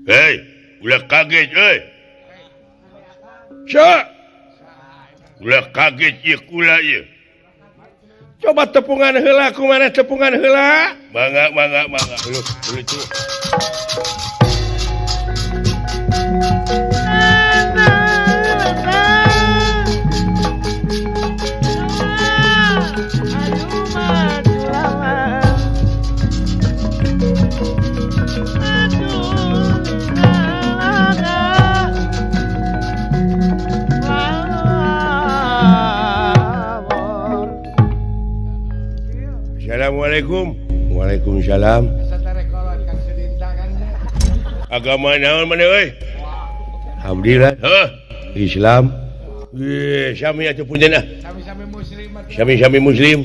Hei, ulah kaget euy. Sa. Ulah kaget ieu kula ieu. Coba tepungan heula kumaha tepungan heula. Mangga mangga mangga. Uluh, uluh tuh. Assalamualaikum. Waalaikumsalam. Agama naon maneh euy? Alhamdulillah. Heuh, Islam. Ye, sami atuh punten ah. Sami-sami muslim. Sami-sami muslim.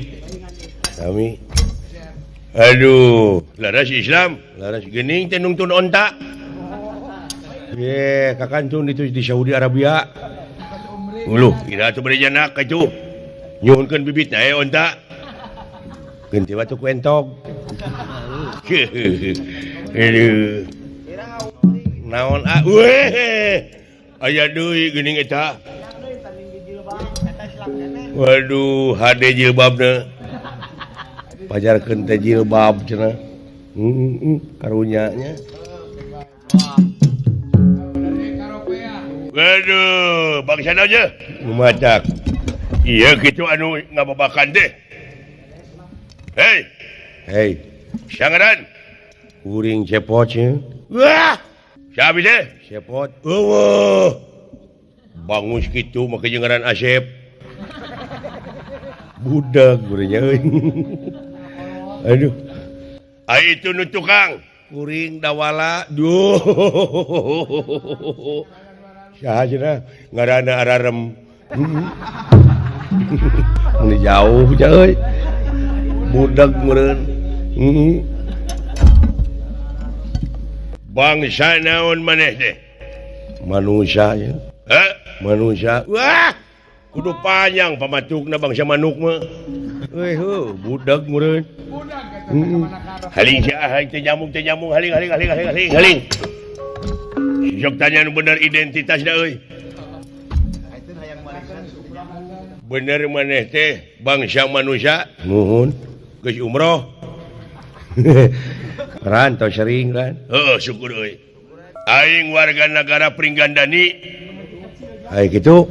Sami. Aduh, laras Islam, laras geuning teh nungtun onta. Ye, kakantun itu di Saudi Arabia. Uluh, ira atuh bade janak atuh. Nyuhunkeun bibitna eh onta. Geunti batu ku entog. Aduh. Naon ah? Weh. Aya deui geuning eta. Waduh, hade jilbabna. Pajarkeun teh jilbab cenah. Karunya nya. Waduh, bangsa aja. Lumacak. Iya kitu anu ngababakan teh. Hei. Hei. Sangaran. Kuring cepot nya. Wah. Siapa teh? Cepot. Eueuh. Bangus kitu make jeung ngaran Asep. Budak gurenya euy. Aduh. Ai itu nu tukang kuring dawala. Duh. Saha cenah ngaranna ararem. Ini jauh euy. Budak meureun. Bangsa naon maneh teh? Manusia nya. Heh, manusia. Wah, kudu panjang pamatukna bangsa manuk mah. Euy heuh, budak meureun. Haling sia haing teh nyamuk haling haling haling haling haling haling. Sok tanya nu bener identitasna euy. Bener maneh teh bangsa manusia? Nuhun. Geus umroh. Ran tau sering kan? Heeh, syukur euy. Aing warga negara Pringgandani. Ai kitu.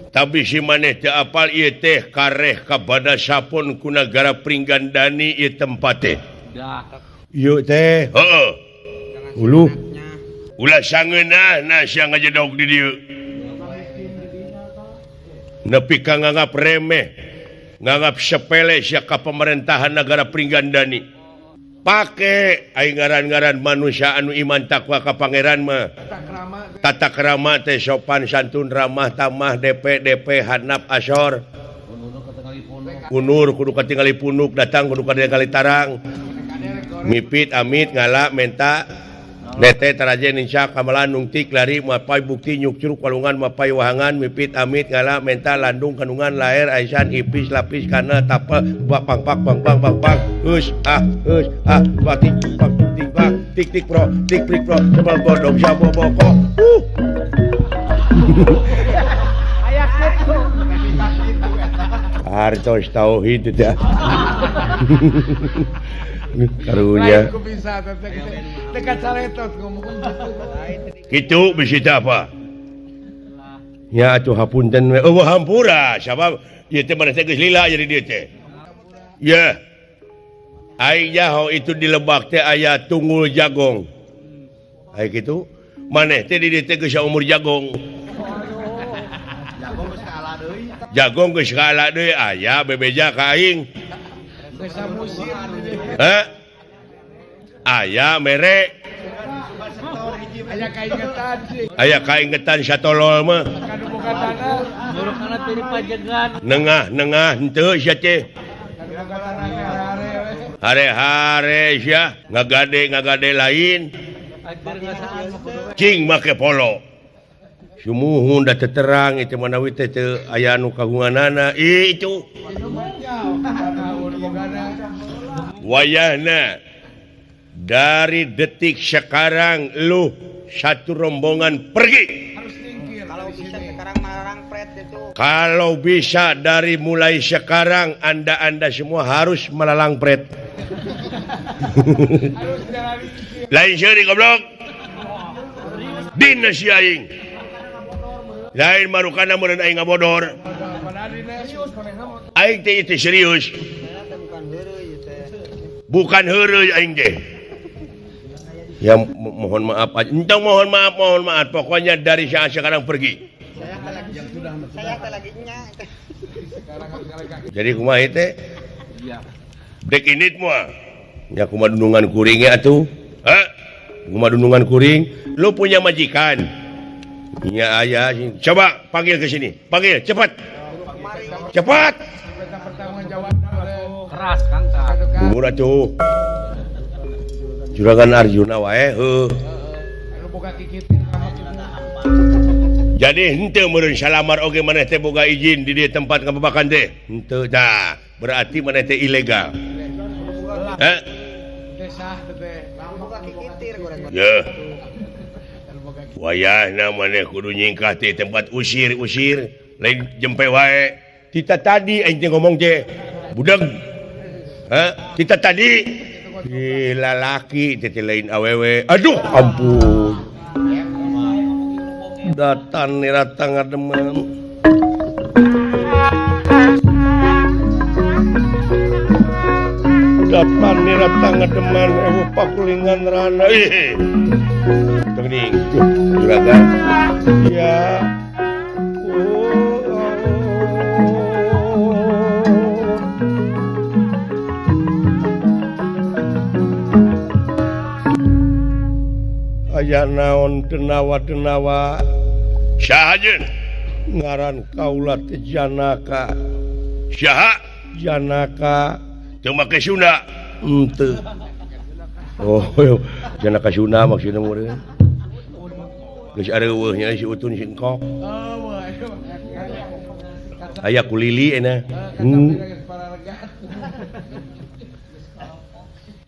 Tapi si maneh teu apal ieu teh kareh kapada sapon ku nagara Pringgandani ieu tempat teh. Ieu teh. Heeh. Uluh. Ulah sangeunahna sia ngajedog di dieu. Nepi ka nganggap remeh, nganggap sepele sia ka pemerintahan nagara Pringgandani. Pake aing ngaran-ngaran manusia anu iman takwa ka pangeran mah. Tata krama teh sopan santun ramah tamah DP DP hanap asor. Unur kudu katingali punuk datang kudu katingali tarang. Mipit amit ngala menta nete taraje ninca kamalan nungtik lari mapai bukti nyuk curug walungan mapai wahangan mipit amit ngala menta landung kandungan laer aisan ipis lapis kana tapel bak pang pak bang bang bang bang hus ah batik pak tik bak tik tik pro tik prik pro sebal bodong sabo boko Aya kitu. Hartos tauhid teh. Karunya. Kitu bisi teh apa? Nya atuh hapunten we. Eueuh hampura sabab ieu teh maneh teh geus lila jadi dieu teh. Yeuh. Aing nyaho itu di lebak teh aya tunggul jagong. Ai kitu maneh teh di dieu teh geus saumur jagong. Jagong geus kaala deui aya bebeja ka aing. Heh? Aya mere. Aya kaingetan satolol mah. Nengah-nengah henteu sia teh. Hare-hare sia ngagade-ngagade lain. Cing make polo. Sumuhun da teterang itu manawi teh teu aya anu kagunganana. Ih itu. Wayahna Dari detik sekarang lu satu rombongan pergi. Harus nyingkir. Kalau bisa sekarang marangpret itu. Kalau bisa dari mulai sekarang Anda semua harus melalangpret. Harus jalan nyingkir. Lain seuri goblok. Dina si aing. Lain marukana meureun aing ngabodor. Aing teh itu serius. Bukan heureuy aing teh. Ya mohon maaf aja. Entong mohon maaf. Pokoknya dari saat sekarang pergi. Saya lagi nya. Jadi kumaha teh? Dek indit moal. Ya kumaha dunungan kuring nya atuh? Hah? Kumaha dunungan kuring? Lu punya majikan? Nya aya. Coba panggil ke sini. Panggil cepat. Cepat. Keras Kang tah. Bubur atuh. Juragan Arjuna wae heuh. Jadi henteu meureun salamar oge maneh teh boga izin di dieu tempat ngababakan teh. Henteu tah, berarti maneh teh ilegal. Heh. Yeuh. Wayahna maneh kudu nyingkah teh tempat usir-usir, lain jempe wae. Tita tadi aing teh ngomong teh. Budeg. Heh, tita tadi ih lalaki teh lain awewe. Aduh ampun. Datan nirata ngademen. Datan nirata ngademen eueuh pakulingan rana. Ih. Teuing juragan. Ya. Aya naon denawa-denawa saha jeung ngaran kaula teh Janaka. Saha Janaka teu make Sunda henteu. Oh Janaka Sunda maksudna meureun geus areuweuh nya si Utun si Engkok. Aya kulili cenah.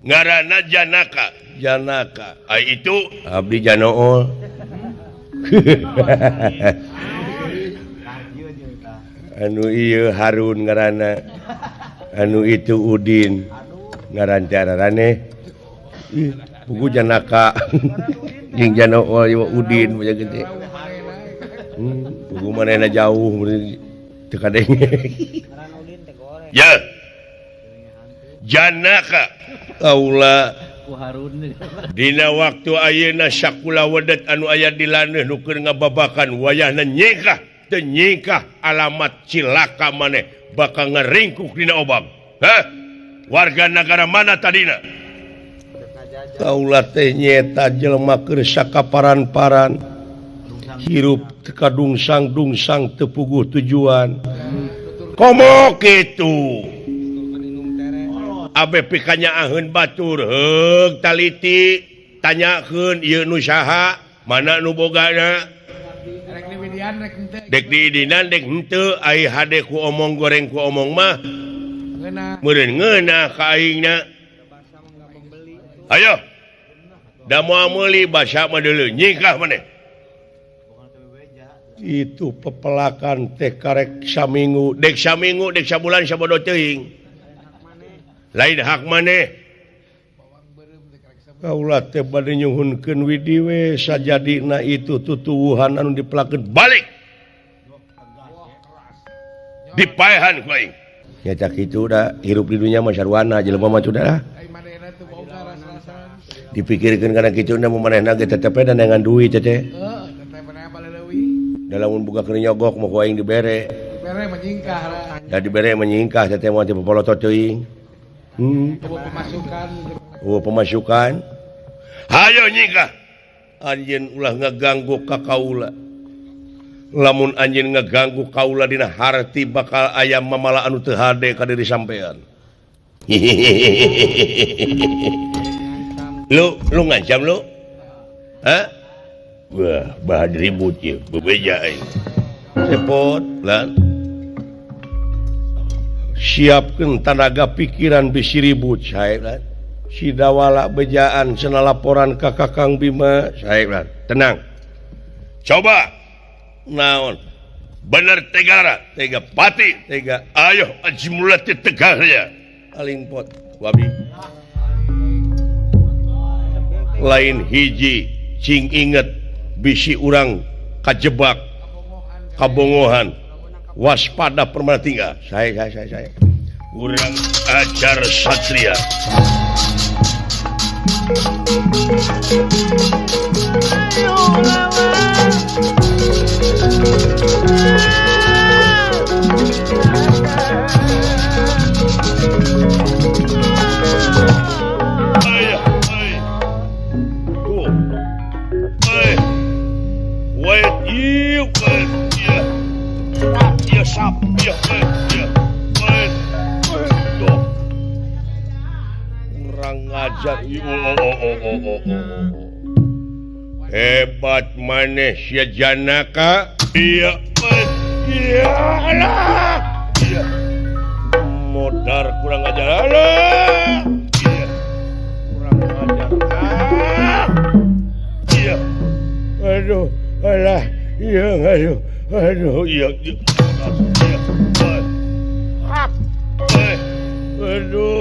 Ngaranna Janaka. Janaka ai itu abdi Janool. Anu ieu Harun ngaranna, anu itu Udin ngaran teh araraneh. Ih pugu Janaka jeung Janool ieu Udin banyak gede. Pugu manehna jauh teu kadenge. Ya Janaka kaula dina waktu ayeuna sakula wedet anu aya di laneuh nu keur ngababakan wayahna nyingkah teu nyingkah alamat cilaka maneh bakal ngaringkuk dina obang. Hah? Warga nagara mana tadina? Kaula teh nyaeta jelema keur sakaparan-paran hirup teu kadungsang-dungsang teu puguh tujuan. Komo kitu. Abe pikanya aheun batur heug taliti tanyakeun ieu nu saha mana nu bogana dek diidinan dek henteu ai hade ku omong goreng ku omong mah meureun ngeunah ka aingna. Ayo da moal meuli basa mah deuleu nyingkah maneh. Itu pepelakan teh karek saminggu dek sabulan sabodo teuing. Lain hak maneh. Kaula teh bade nyuhunkeun widi we sajadina itu tutuwuhan anu dipelakeun balik. Dipaehan ku aing. Nya cak kitu da hirup di dunya mah sarwana jelema mah sudah. Dipikirkeun kana kitu na manehna ge tetep we dengan duit teh. Heeh, tetep manehna baleuwih. Da lamun boga keur nyogok mah ku aing dibere. Dibere menyingkah. Da dibere menyingkah teh moal teh popolotot teuing. Pemasukan. Oh, pemasukan. Hayo nyingkah. Anjeun ulah ngaganggu ka kaula. Lamun anjeun ngaganggu kaula dina harti bakal aya mamala anu teu hade ka diri sampean. Lu ngancam lu? Hah? Wah, bahan ribut ieu, bebeja aing. Repot lah. Siapkan tenaga pikiran bisi ribut saya. Si Dawala bejaan cenah laporan ka Kakang Bima. Saya tenang. Coba naon? Bener tegara, tega pati, tega ayo aji mulati tegarnya. Alingpot wabi. Lain hiji cing inget bisi urang kajebak kabongohan waspada permana tinggal. Saya urang ajar satria. Kurang ajar. Hebat maneh sia Janaka. Iya, iya, alah. Iya. Modar kurang ajar. Alah. Iya. Kurang ajar. Ah. Iya. Aduh, alah. Iya, aduh. Aduh, iya. Iya. Aduh. Ah. Aduh.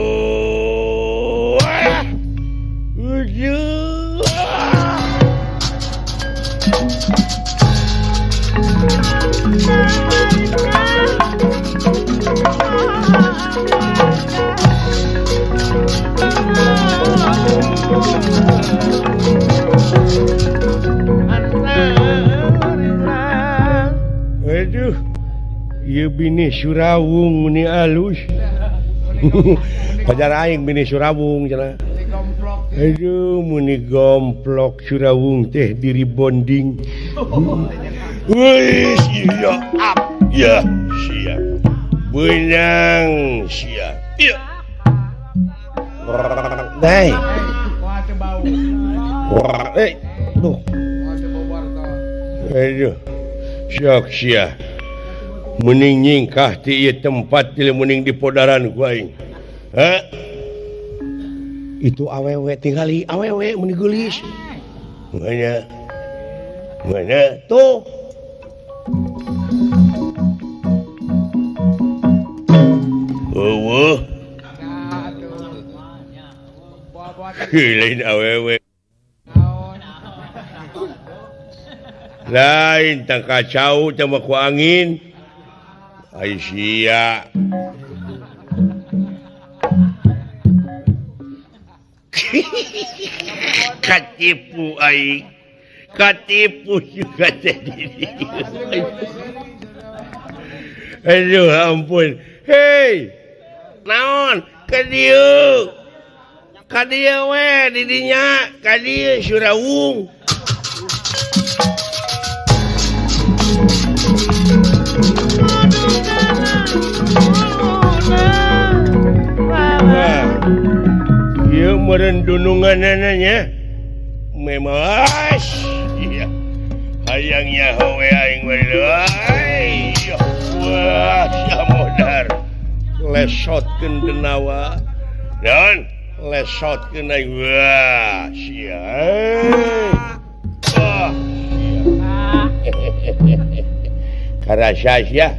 Aduh, ieu bini Surawung meni alus. Pajar aing bini Surawung cenah. Aduh, muni gomplok Surawung teh diri bonding. Wih, iya, up, ya, sia. Benang sia. Iya. Dai. Eh, duh. Aduh. Sok sia. Mending nyingkah ti ieu tempat ti mending di podaran ku aing. Ha? Itu awewe tingali awewe meni geulis. Mana? Mana? Tuh. Eueuh. Lain awewe. Lain tang kacau teh mah ku angin. Ai sia. Katipu aing. Katipu juga jadi. Aduh ampun. Hei. Naon? Ka dieu. Ka dieu we di dinya, ka dieu Surawung. Wah. Ieu meureun dununganana nya. Memas. Iya. Hayang nyaho we aing we. Wah, sia modar. Lesotkeun denawa. Dan lesotkeun aing. Wah, sia. Wah, sia. Karasa sia.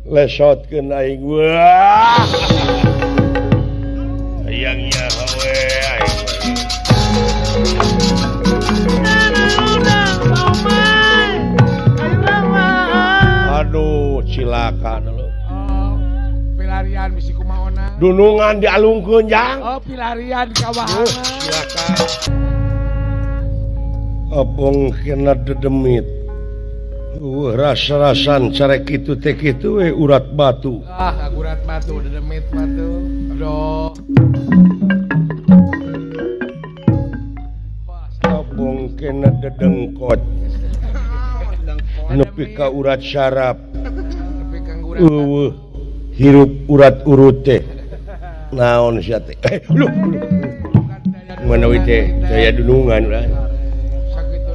Lesotkeun aing. Wah. Hayang nyaho we aing. Aduh, cilaka lu. Oh, pilarian bisi kumaona. Dunungan dialungkeun jang. Oh, pilarian kawahangan. Cilaka. Opong kena dedemit. Rasa-rasan cara kitu teh kitu we urat batu. Ah, urat batu dedemit batu. Aduh. Opong kena dedengkot. Nepi ka urat syaraf. Eueuh, hirup urat urut teh. Naon sia teh? Lu. Manawi teh daya dunungan urang.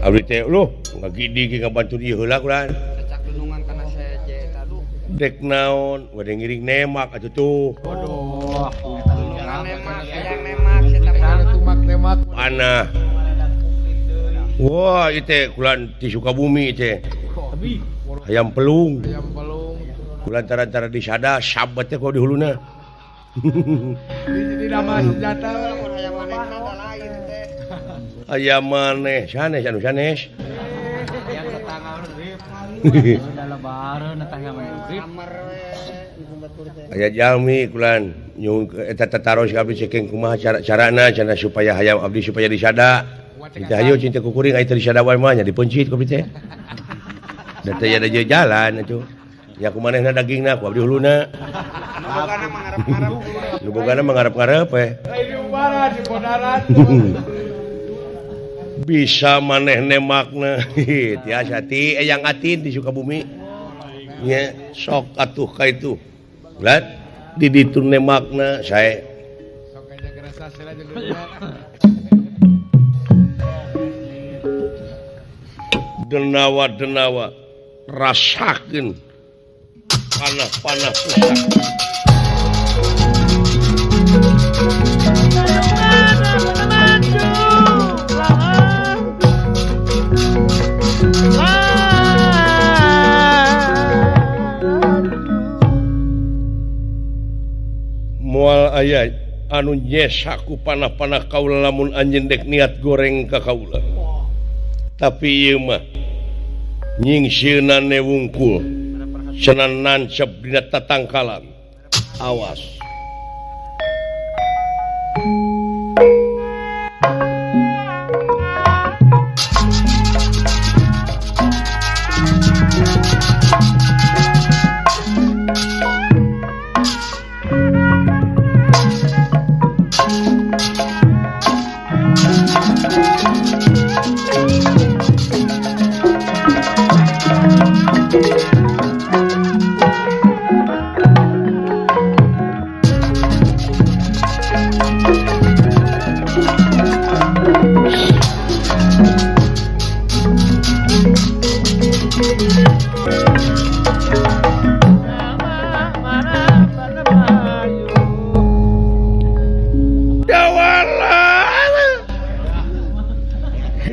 Abdi teh lu ngagidi ge ngabantu ieu heula urang. Cacak dunungan kana seje eta lu. Dek naon, bade ngiring nemak atuh tuh. Waduh. Dunungan nemak, hayang nemak. Panah. Wah, ieu teh kulan ti Sukabumi teh. Hayam pelung. Hayam pelung. Kulantaran tara disada sabat teh ku di huluna. Di nama senjata hayam manehna da lain teh. Hayam maneh sanes anu sanes. Hayam tetangga urip. Aya jalmi kulan nyung eta tataros ka abdi cekeng kumaha cara-carana cenah supaya hayam abdi supaya disada. Cinta hayu cinta kukuring aya teu disada wae mah nya dipeuncit ku abdi teh. Da teh aya jalan atuh. Ya kumanehna dagingna ku abdi huluna. Nu bogana mangarep-ngarep. Nu bogana mangarep-ngarep we. Lain diubaran di bodaran. Bisa maneh nemakna. Tiasa ti Eyang Atin di Sukabumi. Nya sok atuh ka itu. Lat di ditu nemakna sae. Sok aja gerasa sela jeung dunia. Denawa-denawa rasakeun panah-panah pusaka. Moal aya anu nyesa ku panah-panah kaula lamun anjeun dek niat goreng ka kaula. Tapi ieu mah nyingsieunan wungkul cenah nancep dina tatangkalan. Awas.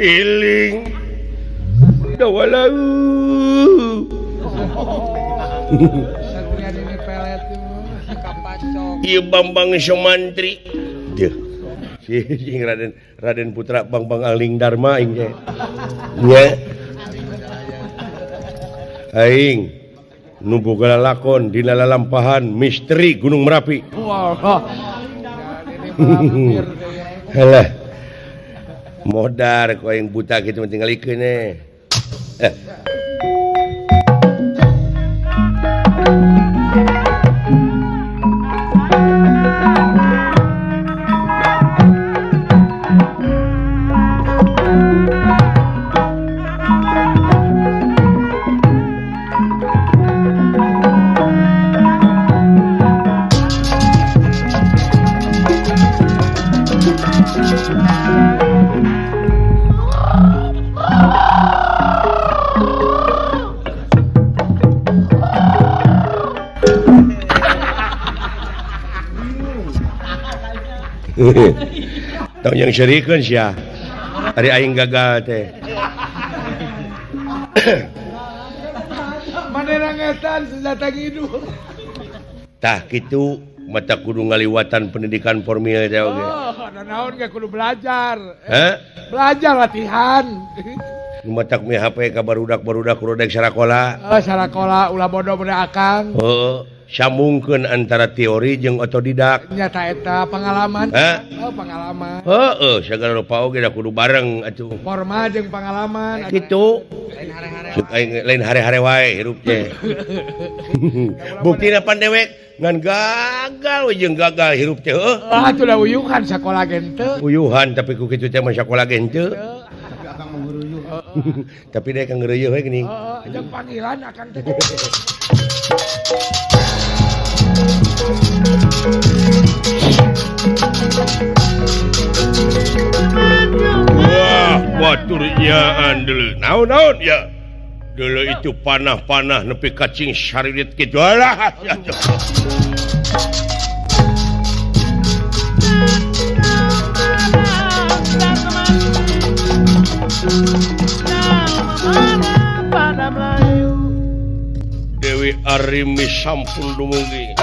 Healing dawalau. Ieu Bambang Somantri. Deuh. Si Raden Raden Putra Bambang Aling Dharma aing teh. Nya. Aing nu boga lalakon dina lalampahan misteri Gunung Merapi. Halah. Modar ku aing buta kitu mah tinggalikeun eh. Tong yang serikeun sia. Ari aing gagal teh. Manehna ngetan senjata ngidul. Tah kitu mata kudu ngaliwatan pendidikan formal teh oge. Oh, naon ge kudu belajar. Hah? Belajar latihan. Matak mi HP ka barudak-barudak kudu dek sarakola. Oh, sarakola ulah bodoh budak akang. Heeh. Sambungkeun antara teori jeung otodidak. Nyata eta pengalaman. Hah? Oh, pengalaman. Heeh, sagala rupa oge da kudu bareng atuh. Formal jeung pengalaman. Kitu. Lain hare-hare. Lain hare-hare wae hirup teh. Buktina pan dewek ngan gagal we jeung gagal hirup teh heuh. Ah, atuh da uyuhan sakola ge henteu. Uyuhan tapi ku kitu teh mah sakola ge henteu. Tapi akang mah ngeureuyeuh. Tapi dek kang ngeureuyeuh we geuning. Heeh, jeung panggilan akang teh. Wah, baturnyaan dulu. Naon-naon ya. Dulu itu panah-panah nepi kacing saririt kitu. Alah. Pada Melayu Dewi Arimi sampun dumugi.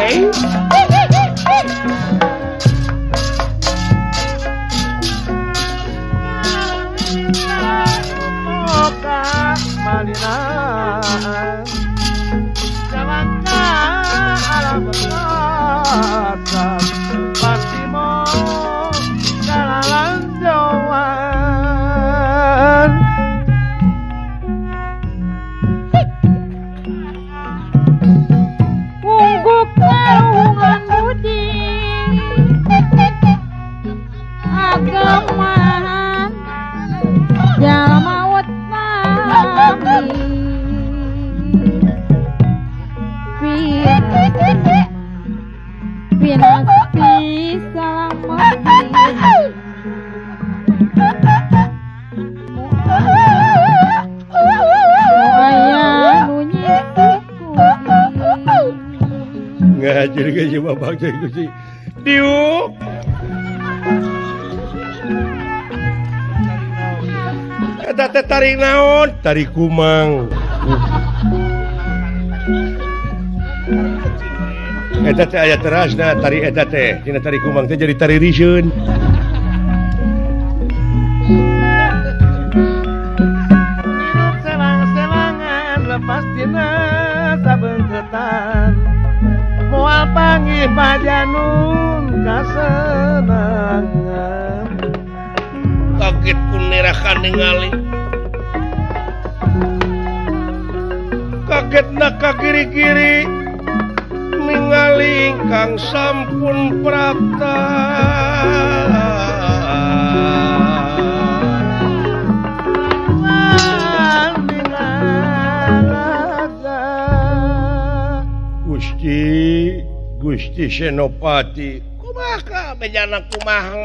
Diuk eta teh tari naon? Tari kumang. Eta teh aya terasna tari eta teh. Tina tari kumang teh jadi tari riseun. Hidup selang-selangan lepas dina sabeungkeutan. Moal panggih pajanun kasenangan. Kaget ku nerakan ningali. Kaget na ka kiri-kiri ningali kang sampun prapta. Gusti Gusti Senopati kumaha bejana kumaha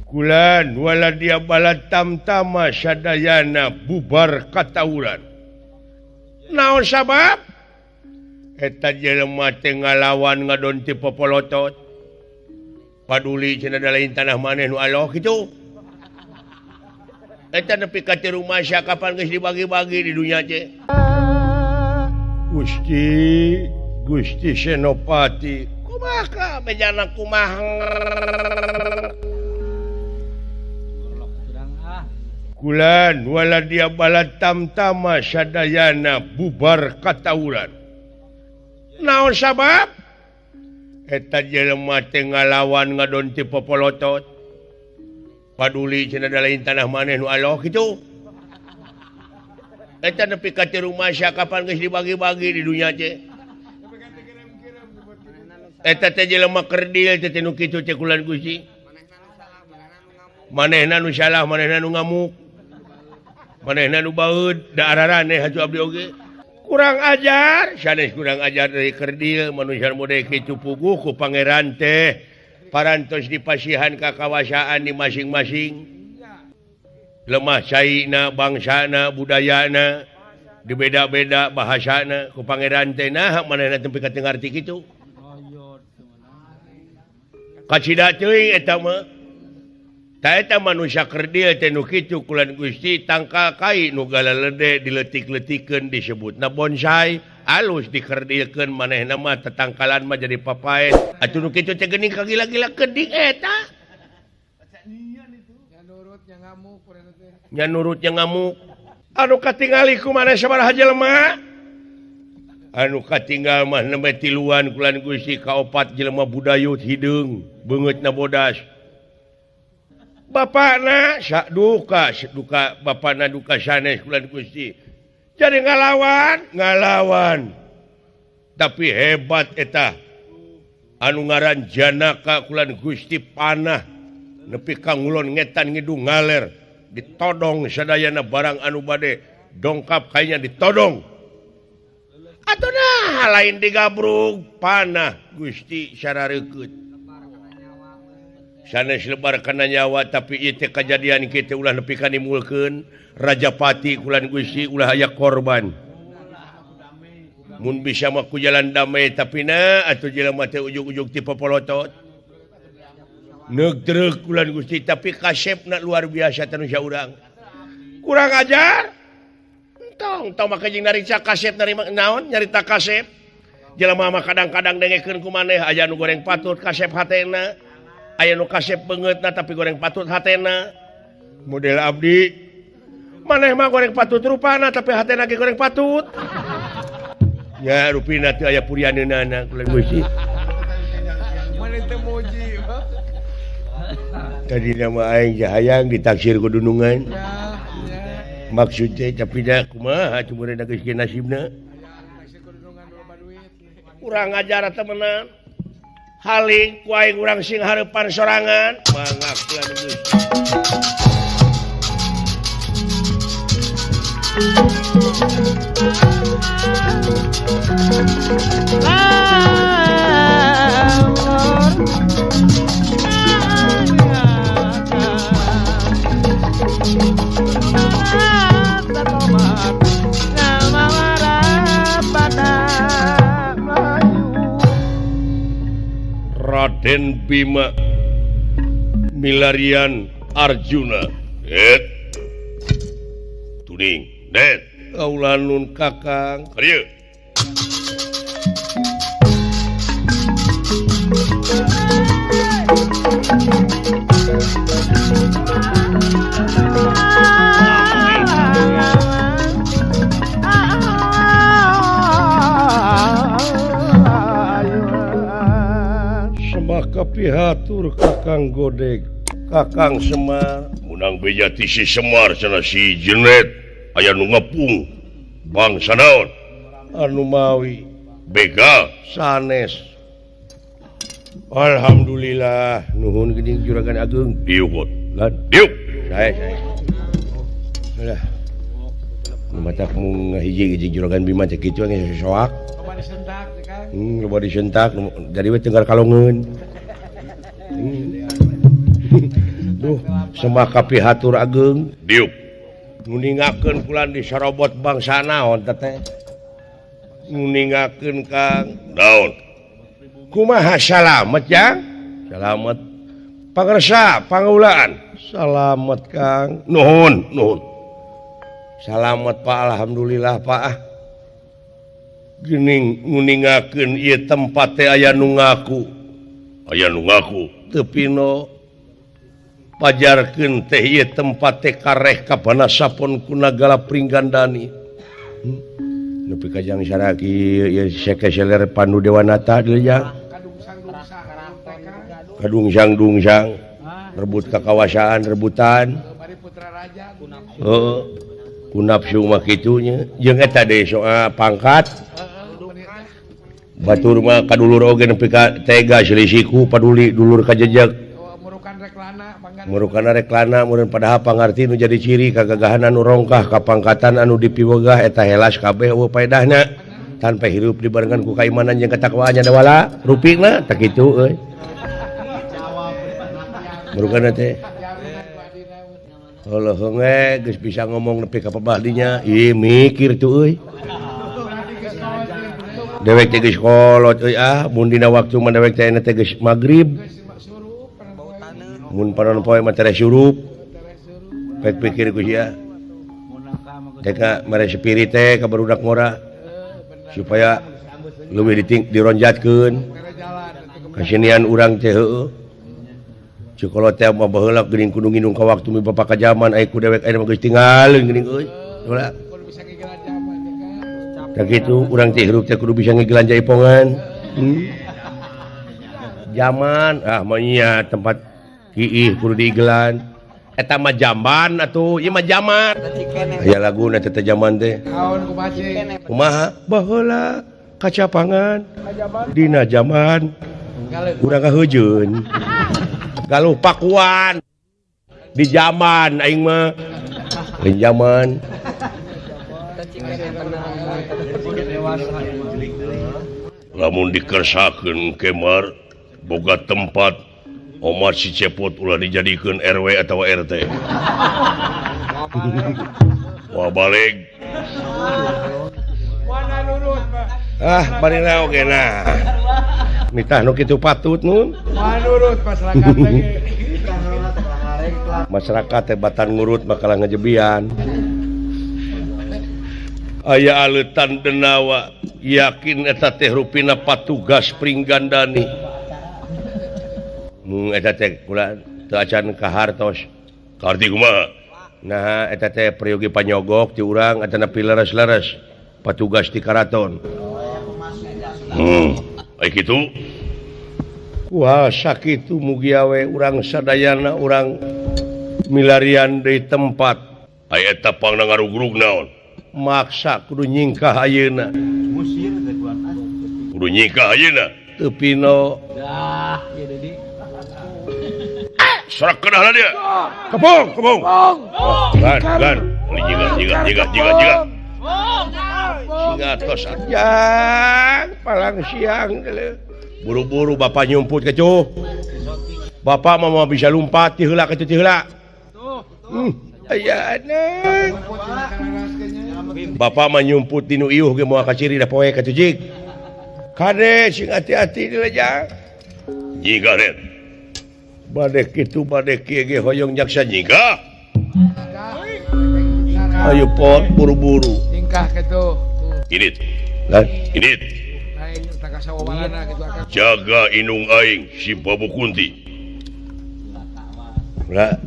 kulan wala dia balad tamtama sadayana bubar katawuran. Naon sabab eta jelema teh ngalawan ngadon ti popolotot paduli cenah da lain tanah maneh nu aloh kitu. Eta nepi ka ti rumah sia kapan geus dibagi-bagi di dunya teh. Gusti Gusti Senopati kumaha bejana kumaha kulan wala dia balad tamtama sadayana bubar katawuran. Naon sabab eta jelema teh ngalawan ngadon ti popolotot paduli cenah da lain tanah maneh nu aloh kitu. Eta nepi ka ti rumah sia kapan geus dibagi-bagi di dunya teh. Eta teh jelema kerdil teh nu kitu teh kulan Gusti. Manehna nu salah, manehna nu ngamuk. Manehna nu baeud, da araraneh atuh abdi oge. Kurang ajar, sanes kurang ajar dari kerdil manusia mode kitu puguh ku pangeran teh. Parantos dipasihan kakawasaan di masing-masing lemah caina bangsana budayana dibeda-beda bahasana ku pangeran teh nah manehna teu pika teu ngarti kitu kacida teuing eta mah ta eta manusia kerdil teh nu kitu kulan Gusti tangkal kai nu galalede diletik-letikeun disebutna bonsai alus dikerdilkeun manehna mah tetangkalan mah jadi papaet atuh nu kitu teh geuning kagila-gila kedik eta nya nurut nya ngamuk anu katingali ku maneh sabaraha jelema anu katinggal mah nembe tiluan kulan Gusti kaopat jelema budayut hideung beungeutna bodas bapakna duka duka bapakna duka sanes kulan Gusti jadi ngalawan ngalawan tapi hebat eta anu ngaran Janaka kulan Gusti panah nepi ka ngulon ngetan ngidung ngaler ditodong sadayana barang anu bade dongkap kayaknya ditodong atuh nah lain digabrug panah Gusti sarareukeup sanes lebar kana nyawa tapi ieu teh kajadian kieu teh ulah nepi ka nimulkeun Rajapati kulan Gusti ulah aya korban mun bisa mah ku jalan damai tapi na atuh jelema teh ujug-ujug ti popolotot. Neuk kulan Gusti tapi kasepna luar biasa teh nu urang. Kurang ajar. Entong tong make jeung narita kasep narima naon nyarita kasep. Jelema mah kadang-kadang dengekeun ku maneh aya nu goreng patut kasep hatena. Aya nu kasep beungeutna tapi goreng patut hatena. Model abdi maneh mah goreng patut rupana tapi hatena ge goreng patut. Ya rupina teu aya purianeunana kulan Gusti. Maneh teh muji. Tadi nama aing hayang ditaksir ku dunungan. Maksud teh tapi da kumaha cumurna geus nasibna. Urang ajar temenan. Haling ku aing urang sing hareupan sorangan. Mangga kulan geus. Raden Bima milarian Arjuna. Et tuning det kaula nun kakang karieu. Semaka pihatur kakang Godeg kakang Semar munang beja ti si Semar cenah si Jenet aya nu ngepung bangsa naon anu mawi begal sanes. Alhamdulillah nuhun geuning juragan ageung diuk lan diuk sae sae. Lah nu matak mung ngahiji-hiji juragan Bima teh kitu geus soak. Loba disentak teh Kang. Loba disentak jadi we tenggar kalongeun. Duh semaka pihatur ageung diuk nguningakeun kulan disorobot bangsa naon teh nguningakeun Kang naon kumaha salamet jang salamet pangersa pangaulaan salamet Kang nuhun nuhun salamet Pak alhamdulillah Pak ah geuning nguningakeun ieu tempat teh aya nu ngaku teu pino pajarkeun teh ieu tempat teh kareh ka Banasapon ku Nagala Pringgandani. Nepi ka jang saraki ieu sekeseler Pandu Dewanata deui jang. Kadungsang-dungsang rebut kakawasaan rebutan. Heeh. Ku nafsu mah kitu nya. Jeung eta deui soal pangkat. Batur mah kadulur oge nepi ka tega selisiku paduli dulur kajejeg. Murukana reklana meureun padahal pangarti nu jadi ciri kagagahan anu rongkah kapangkatan anu dipiwegah eta helas kabeh eueuh paedahna tanpa hirup dibarengan ku kaimanan jeung katakwaan nya dawala rupina tah kitu euy. Murukana teh heuleung we geus bisa ngomong nepi ka pabah dinya ih mikir tuh euy. Dewek teh geus kolot euy ah mun dina waktu mah dewek teh teh geus magrib. Mun panon poe mah tereh surup. Pek pikir ku sia. Teh ka mere spirit teh ka barudak ngora supaya leuwih dironjatkeun. Kasenian urang teh heueuh. Cukolot teh mah baheula geuning kudu nginung ka waktu mi bapak ka jaman aya ku dewek aya mah geus tinggaleun geuning euy. Ulah. Tah kitu urang teh hirup teh kudu bisa ngigelan jaipongan. Jaman ah mah nya tempat kiih kudu diigelan. Eta mah jamban atuh, ieu mah jaman. Aya laguna teh jaman teh. Kumaha? Baheula kacapangan dina jaman urang ngaheujeun. Galuh pakuan di jaman aing mah. Lain jaman. Lamun dikersakeun kemar boga tempat Omar si Cepot ulah dijadikeun RW atau RT. Wah balik. Ah, barina oge nah. Nitah nu kitu patut nun. Manurut masyarakat teh. Masyarakat teh batan ngurut makalah ngejebian. Aya aleutan denawa yakin eta teh rupina patugas Pringgandani. Mung eta teh kula teu acan kahartos. Kaharti kumaha? Nah eta teh peryogi panyogok ti urang atana pileres-leres patugas di karaton. Ai kitu. Wah sakitu mugi awe urang sadayana urang milarian deui tempat. Ai eta pangna ngarugrug naon? Maksa kudu nyingkah ayeuna. Kudu nyingkah ayeuna. Teu pino. Dah, ieu Dedi. Sorak kedah dia. Kepung, kepung. Gan, gan. Jiga, jiga, jiga, jiga, jiga. Singa tos ajang, palang siang. Buru-buru bapak nyumput kecuh. Bapak mah bisa lumpat ti heula kecuh ti heula. Aya anak. Bapak mah nyumput dinu iuh ge moal kaciri da poe katuh jig. Kade sing hati-hati di lejang. Jiga ret. Bade kitu bade kieu ge hoyong jaksa jiga. Ayo pot buru-buru. Tingkah kitu. Init. Lah, init. Jaga inung aing si Babu Kunti. Lah.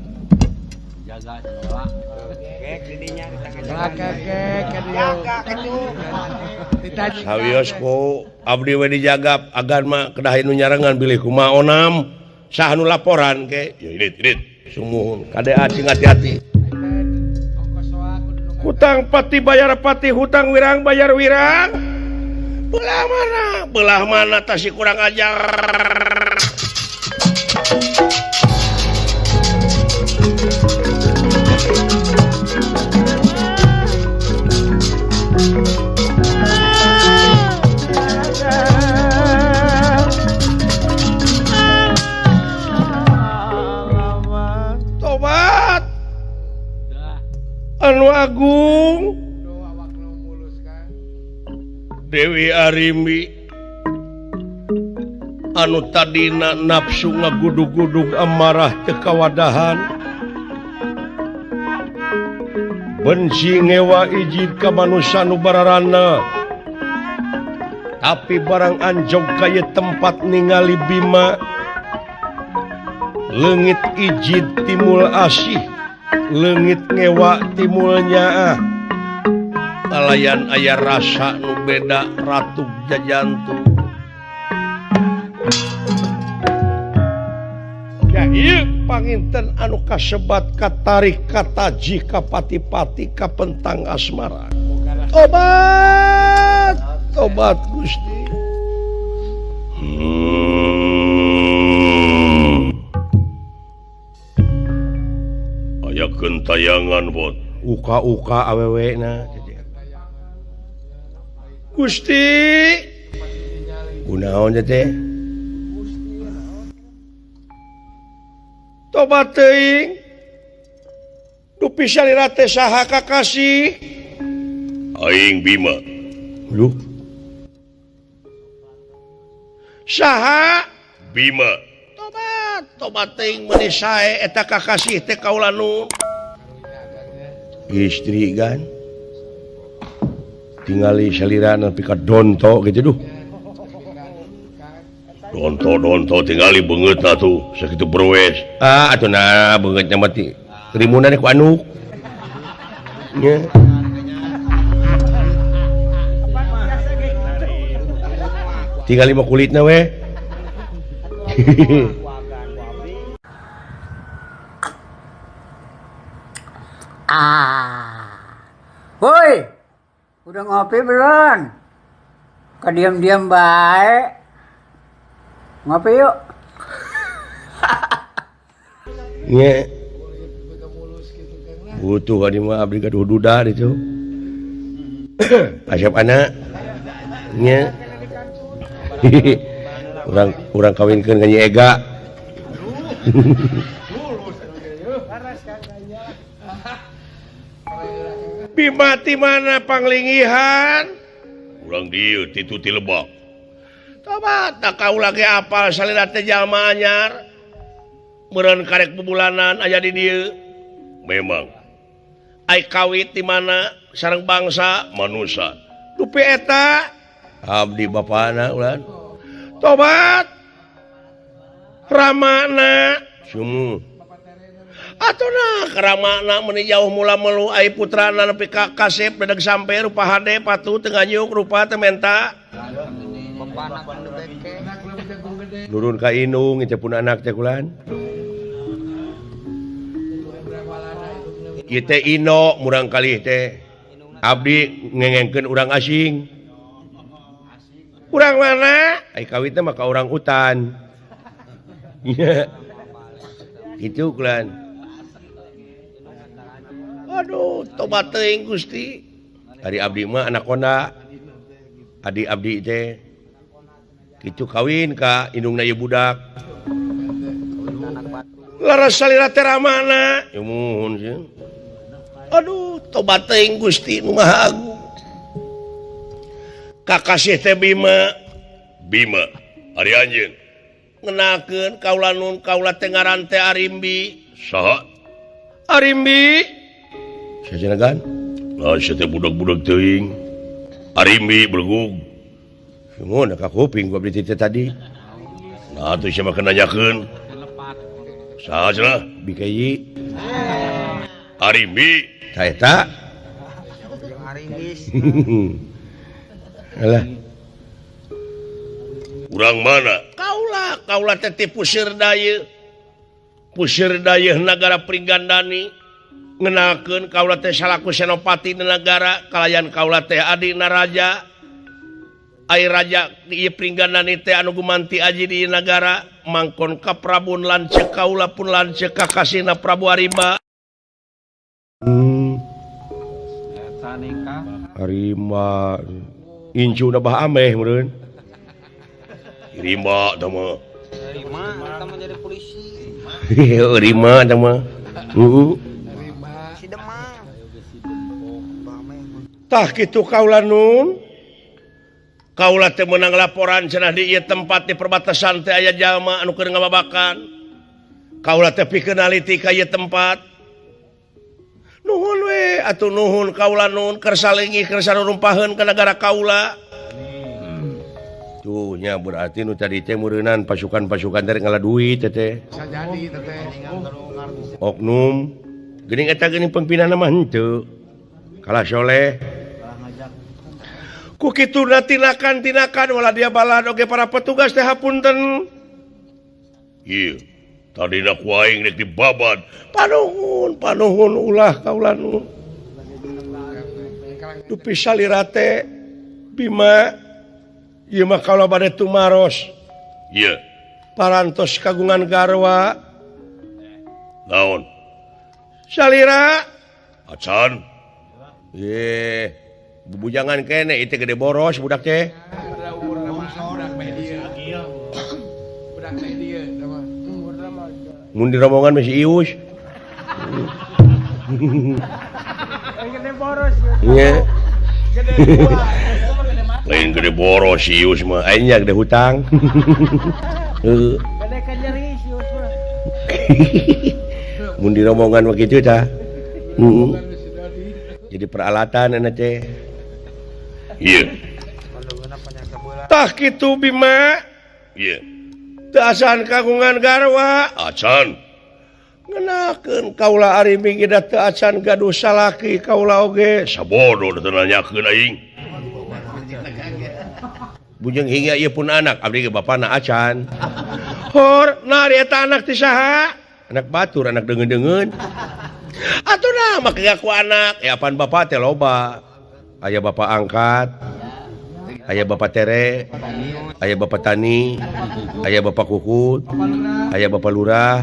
Sawios ku abdi we dijagap agan mah kedah nu nyarengan bilih kumaha onam saha nu laporan ke ya init init sumuhun kade sing hati-hati. Hutang pati bayar pati, hutang wirang bayar wirang. Belah mana tasi kurang ajar. Tobat anu agung Dewi Arimbi anu tadina nafsu ngagudug-gudug amarah teu kawadahan benci ngewa ijid ka manusa nu bararana tapi barang anjog ka ieu tempat ningali Bima leungit ijid timul asih leungit ngewa timul nyaah kalayan aya rasa nu beda ratu jajantu. Ya ieu panginten anu kasebat katarik kataji kapati-pati kapentang asmara. Tobat, tobat Gusti. Aya gentayangan bot. Uka-uka awewe na. Gusti. Kunaon teh? Tobat teuing. Dupi salira teh saha kakasih? Aing Bima. Duh. Saha? Bima. Tobat, tobat teuing meuni sae eta kakasih teh kaula nu. Istri kan. Tingali salira nepi ka donto gitu duh. Donto-donto tingali beungeutna tuh sakitu berwes. Ah atuh nah beungeutna mah ti rimunan ku anuk. Nya. Tingali mah kulitna we. Ah. Woi. Udah ngopi belum? Kok diam-diam baik? Ngopi yuk. Nge. Butuh adi mah abdi gaduh duda ditu. Asep anak. Nya. Urang kawinkeun ka Nyi Ega. Bima ti mana panglingihan? Urang dieu titu ti lebak. Tobat tak kaula ge apal salira teh jalma anyar. Meureun karek bubulanan aya di dieu. Memang. Ai kawit di mana sareng bangsa manusa. Dupi eta abdi bapana ulan. Tobat. Ramana sumu. Atuh nah ramana meuni jauh mula melu ai putrana nepi ka kasep dedeg sampe rupa hade patuh teu nganyuk rupa teu menta. Nurun ka indung teh pun anak teh kulan. Ieu teh Ino murang kalih teh. Abdi ngengengkeun urang asing. Urang mana? Ai kawit teh mah ka urang hutan. Kitu kulan. Aduh, tobat teuing Gusti. Ari abdi mah anak konda. Adi abdi teh kitu kawin ka indungna ieu budak. Laras salira teh ramana. Ya muhun sieun. Aduh, tobat teuing Gusti nu Maha Agung. Kakasih teh Bima. Bima, ari anjeun. Ngenakeun kaula nun kaula teh ngaran teh Arimbi. Saha? Arimbi. Sajenagan? Lah sia teh budak-budak teuing. Arimbi belegug. Sungguh ka kuping gua beli teh tadi. Nah atuh sia mah nanyakeun. Saha cenah? Bikeyi. Arimbi. Ta eta? Arimbis. Alah. Urang mana? Kaula, kaula teh ti Pusir Dayeuh. Pusir Dayeuh nagara Pringgandani. Ngenakeun kaula teh salaku senopati di nagara kalayan kaula teh adina raja. Ai raja di ieu Pringgandani teh anu gumanti aji di nagara mangkon ka Prabun lanceuk kaula pun lanceuk kakasihna Prabu Arimba. Arimba incuna bah ameh meureun. Rimba tah mah. Rima tah mah jadi polisi. Rima tah mah. Heeh. Si Demang. Tah kitu kaula nun. Kaula teh meunang laporan cenah di ieu tempat di perbatasan teh aya jalma anu keur ngababakan. Kaula teh pikeun naliti ka ieu tempat. Nuhun we atuh nuhun kaula nun keur salingi keur sarumpaheun ka nagara kaula. Tuh nya berarti nu tadi teh meureunan pasukan-pasukan teh ngala duit teh teh. Bisa jadi teh teh. Oknum geuning eta geuning pembinana mah henteu. Kalah soleh. Ku kituna tinakan-tinakan wala dia balad oge para petugas teh hapunten. Ieu tadina ku aing rek dibabad. Panuhun, panuhun ulah kaula nu. Dupi salira teh Bima ieu mah kaula bade tumaros. Ieu parantos kagungan garwa. Naon? Salira acan. Ye, bubujangan kene itu gede boros budak teh. Mun di rombongan masih ius. Gede boros. Iya. Lain gede boros ius mah, aing gede hutang. Heeh. Gede kanyeri ius mah. Mun di rombongan mah kitu tah. Heeh. Jadi peralatan enak teh. Iya. Tah kitu Bima. Iya. Teu acan kagungan garwa. Acan. Ngenakeun kaula Arimbi ge da teu acan gaduh salaki kaula oge. Sabodo teu nanyakeun aing. Bujeng hingga ieu pun anak abdi ge bapana acan. Hor, nah ari eta anak ti saha? Anak batur, anak deungeun-deungeun. Atuh nah make ku anak. Eh apaan bapak teh loba. Aya bapak angkat, aya bapak tere, aya bapak tani, aya bapak kukut, aya bapak lurah,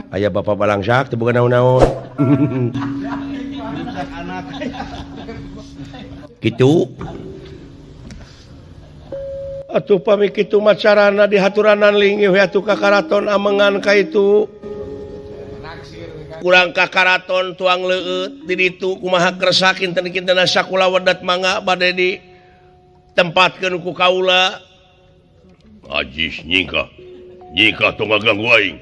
aya bapak balangsak teu boga naon-naon. Kitu. Atuh pami kitu macarana dihaturanan linggih we atuh ka karaton amengan ka itu. Kurang ka karaton tuang leueut di ditu kumaha kersa kinten-kinten sakula wedat mangga bade di tempatkeun ku kaula. Ajis nyingkah. Nyingkah tong ngaganggu aing.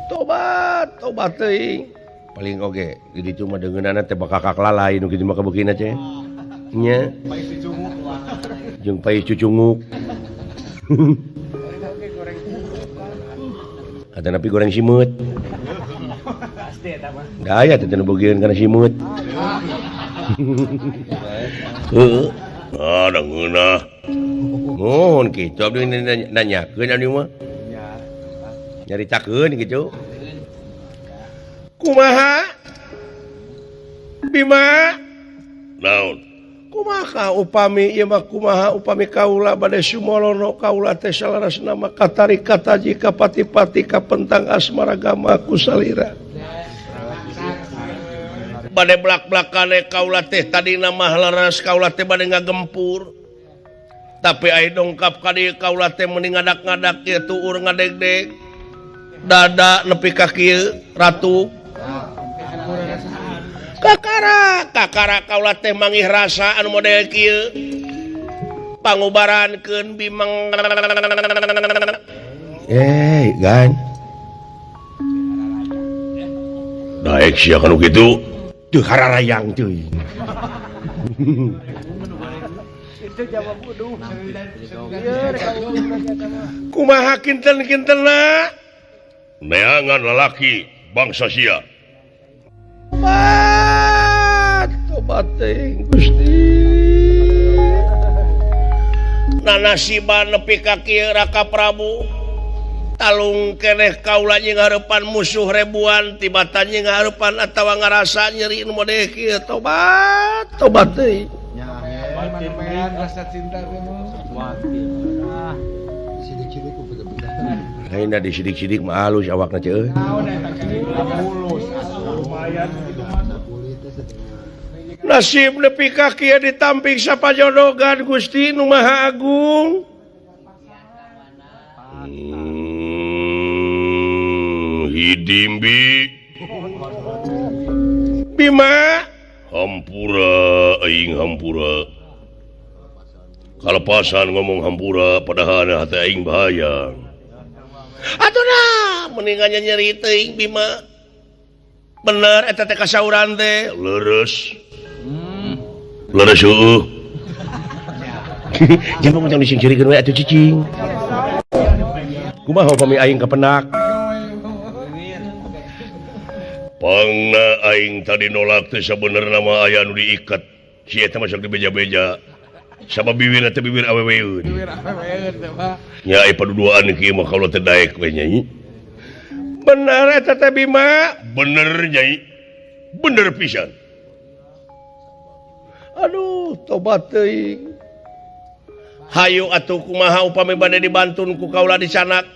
Tobat, tobat teuing. Paling oge di ditu mah deungeunana teh bakakak lalai nu kitu mah kabeukina teh. Nya. Pais cucunguk. Jeung pais cucunguk. Ada napi goreng simut. Pasti eta mah. Da aya teh nu bogieun kana simut. Heeh. Ah, da ngeunah. Mohon kitu abdi nanyakeun abdi mah. Nyaritakeun kitu. Kumaha? Bima? Naon? Kumaha upami ieu mah kumaha upami kaula bade sumolono kaula teh salarasna mah katarik kataji kapati-pati kapentang asmaragama ku salira. Bade blak-blakane kaula teh tadina mah leres kaula teh bade ngagempur. Tapi ai dongkap ka dieu kaula teh meuni ngadak-ngadak ieu tuur ngadegdeg. Dada nepi ka kieu ratu. Kakara, kakara kaula teh mangih rasa anu model kieu. Pangubarankeun Bimeng. Gan. Daek sia kanu kitu. Teu hararayang teuing. Itu jawab uduh. Kumaha kinten-kintenna? Neangan lalaki bangsa sia. Tobat, tobat teuing Gusti. Nanasiban nepi ka kieu Raka Prabu. Talung keneh kaula jeung hareupan musuh ribuan tibatan jeung hareupan atawa ngarasa nyeri nu model kieu. Tobat, tobat teuing. Rasa cinta teh mah. Lain da disidik-sidik mah halus awakna teh euy. Nasib nepi ka kieu ditampik sapajodogan Gusti Nu Maha Agung. Hidimbi. Bima. Hampura aing hampura. Kalepasan ngomong hampura padahal hati aing bahaya. Atuh nah mendingan nyeri teuing Bima. Bener eta teh kasauran teh. Leres. Leres heueuh. Jangan ngomong disingcirikeun we atuh cicing. Kumaha upami aing kapenak? Pangna aing tadi nolak teh sabenerna mah aya nu diikat. Si eta mah sok dibeja-beja. Sama bibir teh bibir aweweun. Bibir aweweun teh mah. Nya ai paduduaan kieu mah kaula teh daek we nyai. Bener eta teh Bima? Bener nyai. Bener pisan. Aduh, tobat teuing. Hayu atuh kumaha upami bade dibantun ku kaula dicanak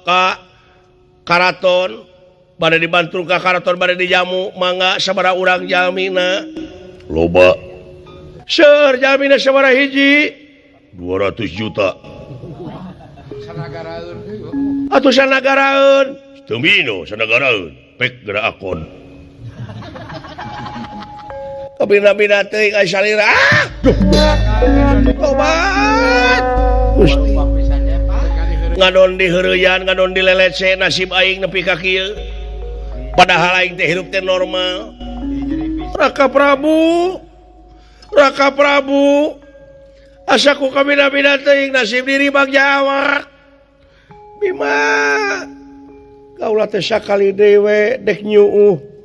ka karaton. Bade dibantun ka karaton bade dijamu mangga sabaraha urang jamina. Loba. Seur jamina sabaraha hiji? 200 juta. Sanagaraeun. Atuh sanagaraeun. Teu mino sanagaraeun. Pek geura akon. Kabina-bina teuing ai salira. Ah! Tobat. Gusti. Ngadon di heureuyan, ngadon di lelece nasib aing nepi ka kieu. Padahal aing teh hirup teh normal. Raka Prabu. Raka Prabu. Asa ku kabina-bina teuing nasib diri bagja awak. Bima. Kaula teh sakali deui we dek nyuuh.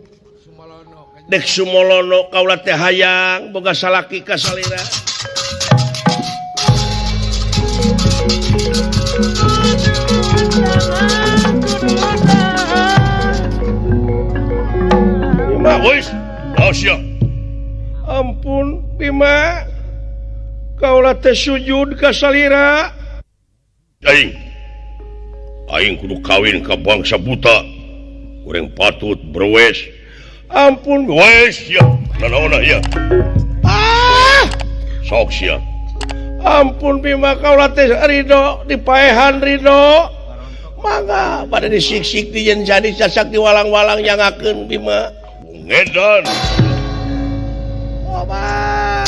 Dek sumolono kaula teh hayang boga salaki ka salira. Bima, wis, sia. Ampun Bima. Kaula teh sujud ka salira. Aing. Aing kudu kawin ka bangsa buta. Goreng patut berwes. Ampun wes ya. Nanaona ya. Ah, sok sia. Ampun Bima kaula teh ridho dipaehan ridho. Mangga bade disiksik di yen jadi sasak diwalang-walang nyangakeun Bima. Ngedan. Obat.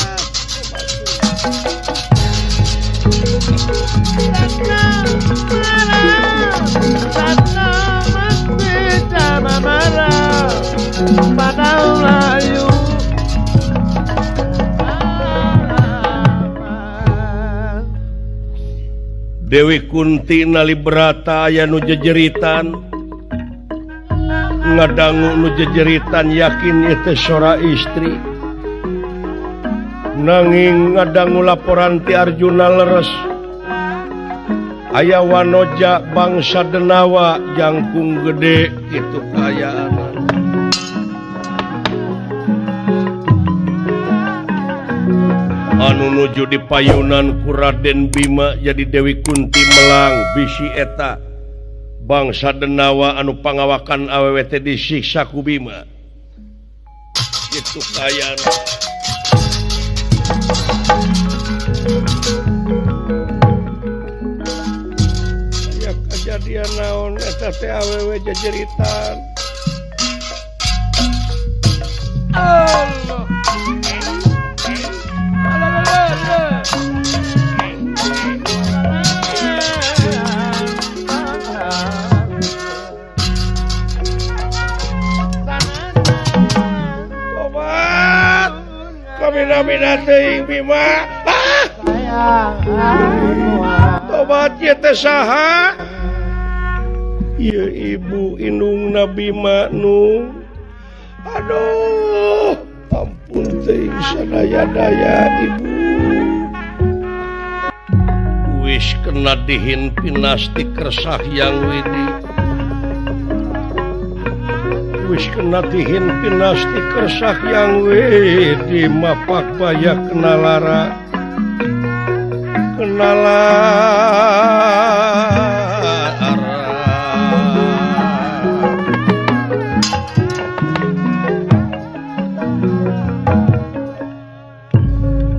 Dewi Kunti Nalibrata aya nu jejeritan ngadangu nu jejeritan yakin ieu teh sora istri nanging ngadangu laporan ti Arjuna leres aya wanoja bangsa Denawa jangkung gede kitu kaayaan. Anu nuju di payunan ku Raden Bima jadi Dewi Kunti melang bisi eta bangsa Denawa anu pangawakan awewe teh disiksa ku Bima kitu kaayaan. Aya kajadian naon eta teh awewe jejeritan. Allah. Tobat. Kamina-mina teuing Bima. Tobat ieu teh saha? Ieu ibu indungna Bima nu. Aduh, ampun teuing sadaya-daya ibu. Wis kena dihin pinasti kersah yang widi. Wis kena dihin pinasti kersah yang widi mapak baya kena lara. Kena lara.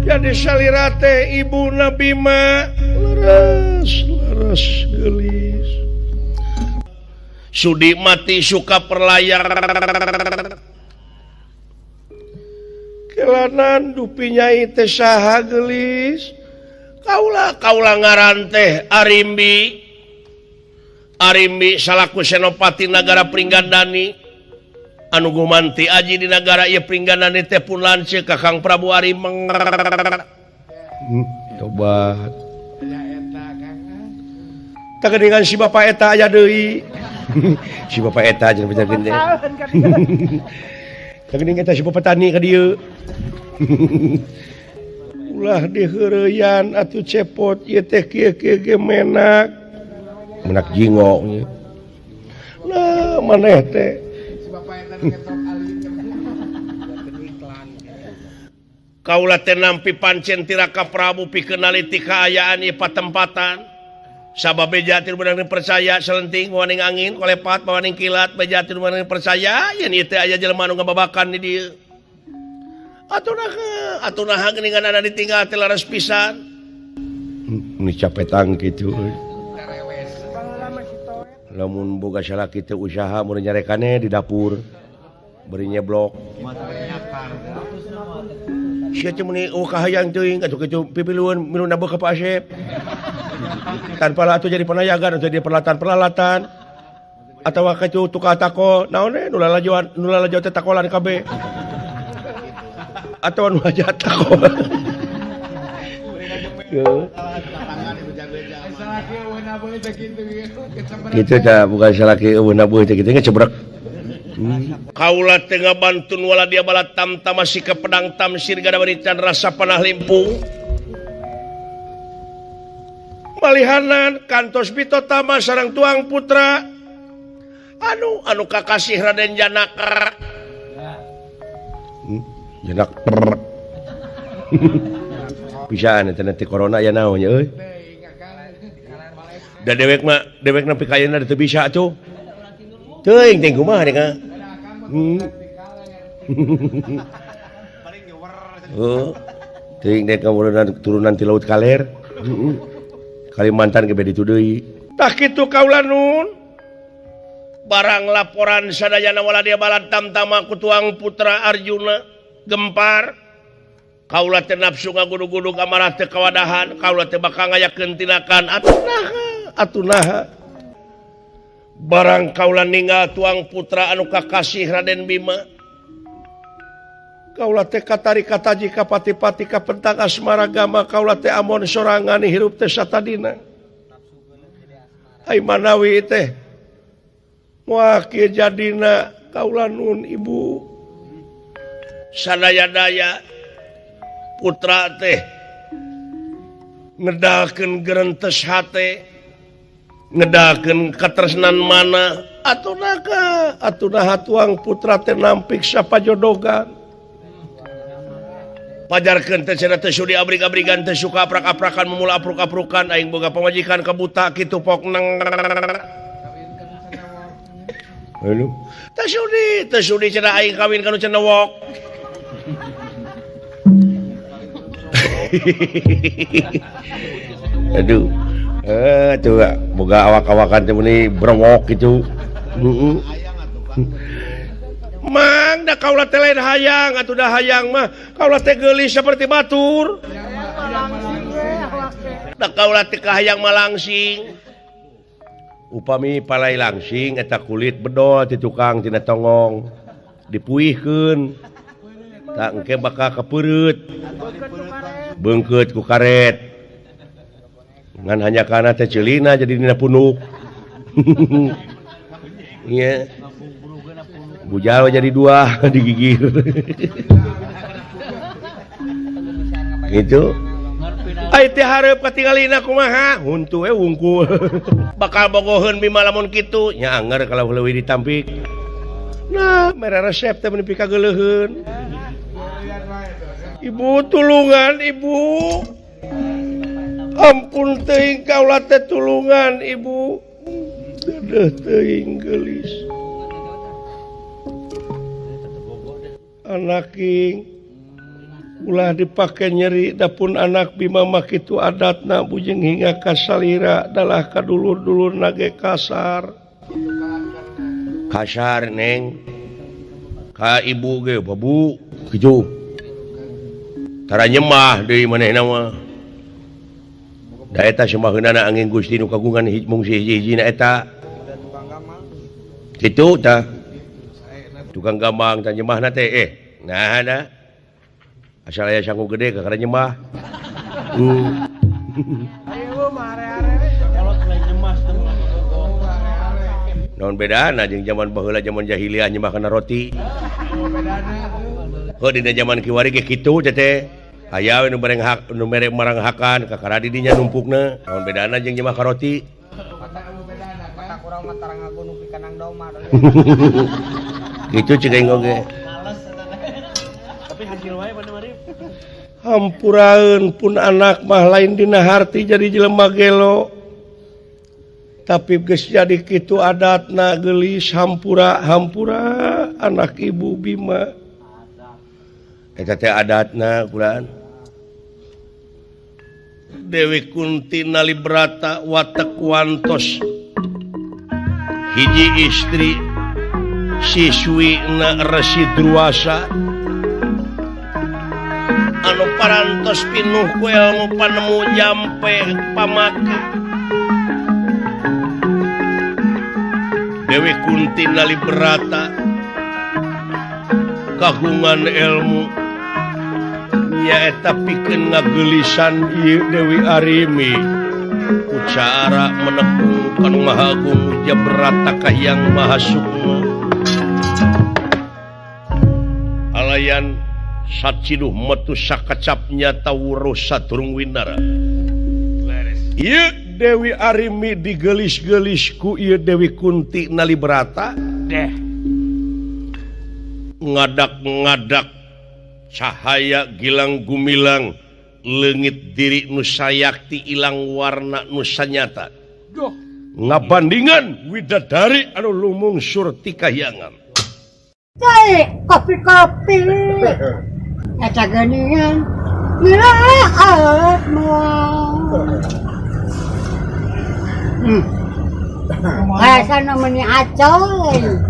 Jadi salira teh ibu Bima leres leres gelis sudi mati suka perlayar kelanan dupi nyai teh saha gelis kaula kaula ngaran teh Arimbi Arimbi salaku senopati nagara Pringgandani anu gumanti aji di nagara ieu Pringgandani teh pun lanceuk ka Kang Prabu Arimeng. Tobat. Tah si bapak eta aya deui. Si bapak eta jeung penyakit teh. Tah geuning eta si bapak tani ka dieu. Ulah diheureyan atuh cepot ieu teh kieu-kieu ge menak. Menak jingo nya. Nah, maneh teh. Si bapak eta ngetok ali. Kaula teh nampi pancen tiraka Prabu pikeun naliti kaayaan ieu patempatan. Sabab beja teu meunang percaya selenting mawaning angin kolepat mawaning kilat beja teu meunang percaya yen ieu teh aya jelema anu ngababakan di dieu. Atuh naha atuh naha geuningan ana ditinggal teh laras pisan. Ini capetang kitu euy. Lamun boga salaki teu usaha mun nyarekane di dapur beri nyeblok. Sia teh meuni eueuh kahayang teuing atuh kitu pipilueun milu nabeuh ka Pak Asep. Tanpa lah atau jadi penayagan atau jadi peralatan-peralatan atau kitu tukang tako naon we nu lalajoan nu lalajo teh takolan kabeh atau nu aja takolan. Kitu tah bukan salaki eueuh nabuh teh kitu ngecebrek. Kaula teh ngabantun wala dia balat tamtama sika pedang tamsir gada berican rasa panah limpung. Malihanan kantos bitotama sareng tuang putra anu anu kakasih Raden Janaka. Janak pisan eta nanti corona ya naon nya euy. Da dewek mah dewek nepi ka ayeuna teu bisa atuh. Teuing teh kumaha deh ka. Oh, teuing deh kamurunan turunan ti laut kaler. Kalimantan ge beda ditu deui. Tah kitu kaula nun. Barang laporan sadayana wala dia balad tamtama ku tuang putra Arjuna gempar. Kaula teh nafsu ngagudug-gudug amarah teh kawadahan, kaula teh bakal ngayakeun tindakan atuh naha, atuh naha. Barang kaula ninggal tuang putra anu kakasih Raden Bima. Kaula teh katari kataji kapati-pati kapentang asmara gama kaula teh amon sorangan hirup teh satadina. Ai manawi teh moal kieu jadina kaula nun ibu. Sadaya-daya putra teh ngedalkeun gerentes hate, ngedalkeun katresnan mana atuh naha atuh naha tuang putra teh nampik sapajodogan. Pajarkeun teh cenah teh sudi abrig-abrigan teh suka aprak-aprakan memula apruk-aprukan aing boga pamajikan kabuta kitu pok neng. Halo. Teh sudi cenah aing kawin ka nu cenewok. Aduh. Tuh boga awak-awakan teh meuni brewok kitu. Heeh. Mang da kaula teh lain hayang atuh da hayang mah kaula teh geulis seperti batur. Da kaula teh kahayang malangsing. Upami palai langsing eta kulit bedol ti tukang tina tongong dipuihkeun. Tak engke bakal kepeureut. Beungkeut ku karet. Ngan hanya kana teh ceulina jadi dina punuk. Iya. Bujal jadi dua digigir. Gitu. Ai teh hareup katingalina kumaha? Huntu we wungkul. Bakal bogoheun Bima lamun kitu. Nya anger kalau leuwih ditampik. Nah, mere resep teh meuni pikageuleuheun. Ibu tulungan ibu. Ampun teuing kaula teh tulungan ibu. Dedeuh teuing geulis. Anaking ulah dipake nyeri dapun anak Bima mah kitu adatna bujeng hingga kasalira dalah kadulur-dulur nage kasar. Kasar neng ka ibu ge babu kitu. Tara nyemah deui manehna mah. Da eta semaheunana angin Gusti nu kagungan mungsi hiji-hijina eta. Kitu tah. Tukang gambang tah nyemahna teh nah da. Asal aya sangu gede kakara nyemah. Naon bedana jeung zaman baheula zaman jahiliyah nyemah kana roti. Heuh dina zaman kiwari ge kitu teh. Aya we nu bareng hak nu mere maranghakan kakara di dinya numpukna. Naon bedana jeung nyemah ka roti. Gitu cek aing oge. Tapi hasil wae mana mari. Hampuraeun pun anak mah lain dina harti jadi jelema gelo. Tapi geus jadi kitu adatna geulis hampura hampura anak ibu Bima. Eta teh adatna kulaan. Dewi Kunti Nalibrata watek wantos hiji istri siswi na Resi Druwasa anu parantos pinuh ku ilmu panemu jampe pamake. Dewi Kunti Nalibrata kagungan ilmu nyaeta pikeun ngageulisan ieu Dewi Arimi ku cara menepung kanu Maha Agung Jabrata Kahiyang Maha Sukma. Alayan saciduh metu sakacap nyata wuruh sadurung winara. Ieu Dewi Arimi digelis-gelis ku ieu Dewi Kunti Nalibrata. Deh. Ngadak-ngadak cahaya gilang gumilang leungit diri nu sayakti ilang warna nu sanyata. Duh. Ngabandingan widadari anu lumungsur ti kahyangan. Kopi-kopi. Eta geuningan miraat moal. Rasana meuni acoy.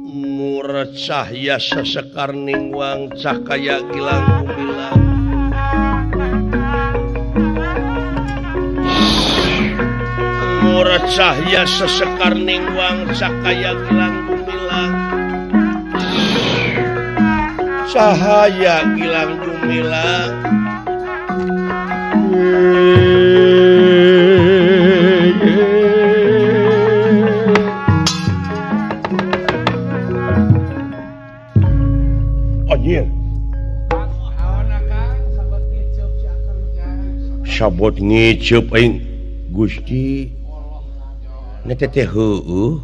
Murah cahya sesekar ningwang cahaya gilang gumilang. Cahya sesekar ningwang cakaya gilang gumilang. Cahaya gilang gumilang. Anjir. Sabot ngiceup aing Gusti. Teh teh heueuh.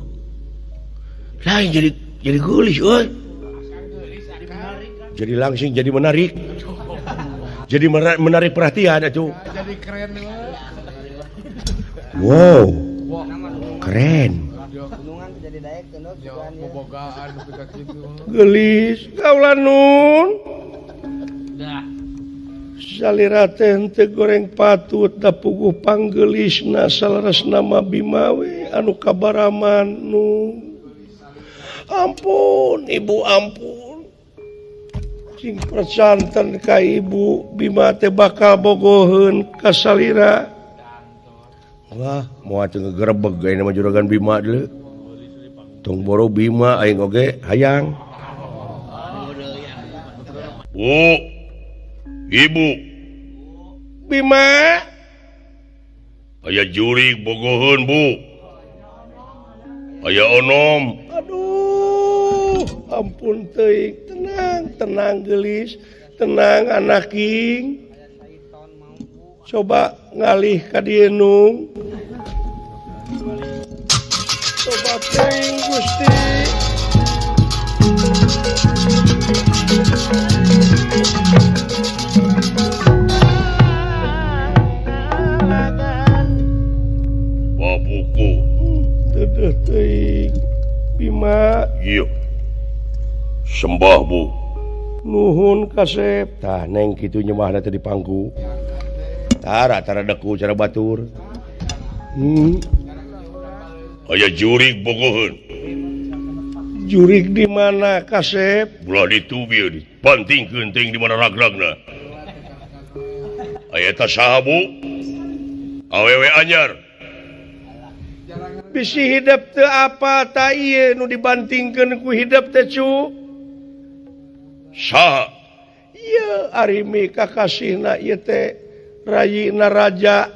Lain jadi geulis euy. Jadi langsung jadi menarik. Jadi menarik perhatian atuh. Jadi keren. Wow. Keren. Geulis kaula nun. Salira teh henteu goreng patut da puguh panggelisna salaresna mah Bima we anu kabaraman nu. Ampun ibu ampun. Cing percanten ka ibu Bima teh bakal bogoheun ka salira. Wah, moal teu ngegerebeg ayeuna mah juragan Bima deuleu. Tong boro Bima aing oge hayang. Bu. Ibu Bima aya jurig bogoheun Bu. Aya onom. Aduh, ampun teuing, tenang, tenang geulis, tenang anaking. Coba ngalih ka dieu nung. Coba teuing Gusti. Babuku dedeh teuing Bima. Iya. Sembah Bu. Nuhun kasep. Tah neng kitu nyembahna teh di pangku. Tara tara deku cara batur. Aya jurig bogoheun. Jurig di mana kasep? Ulah ditu bieu dipantingkeun teuing di mana ragragna. Aya eta saha Bu? Awewe anyar. Bisi hidep teu apa ta ieu nu dibantingkeun ku hidep teh cu? Saha? Ieu Arimi kakasihna ieu teh rayina raja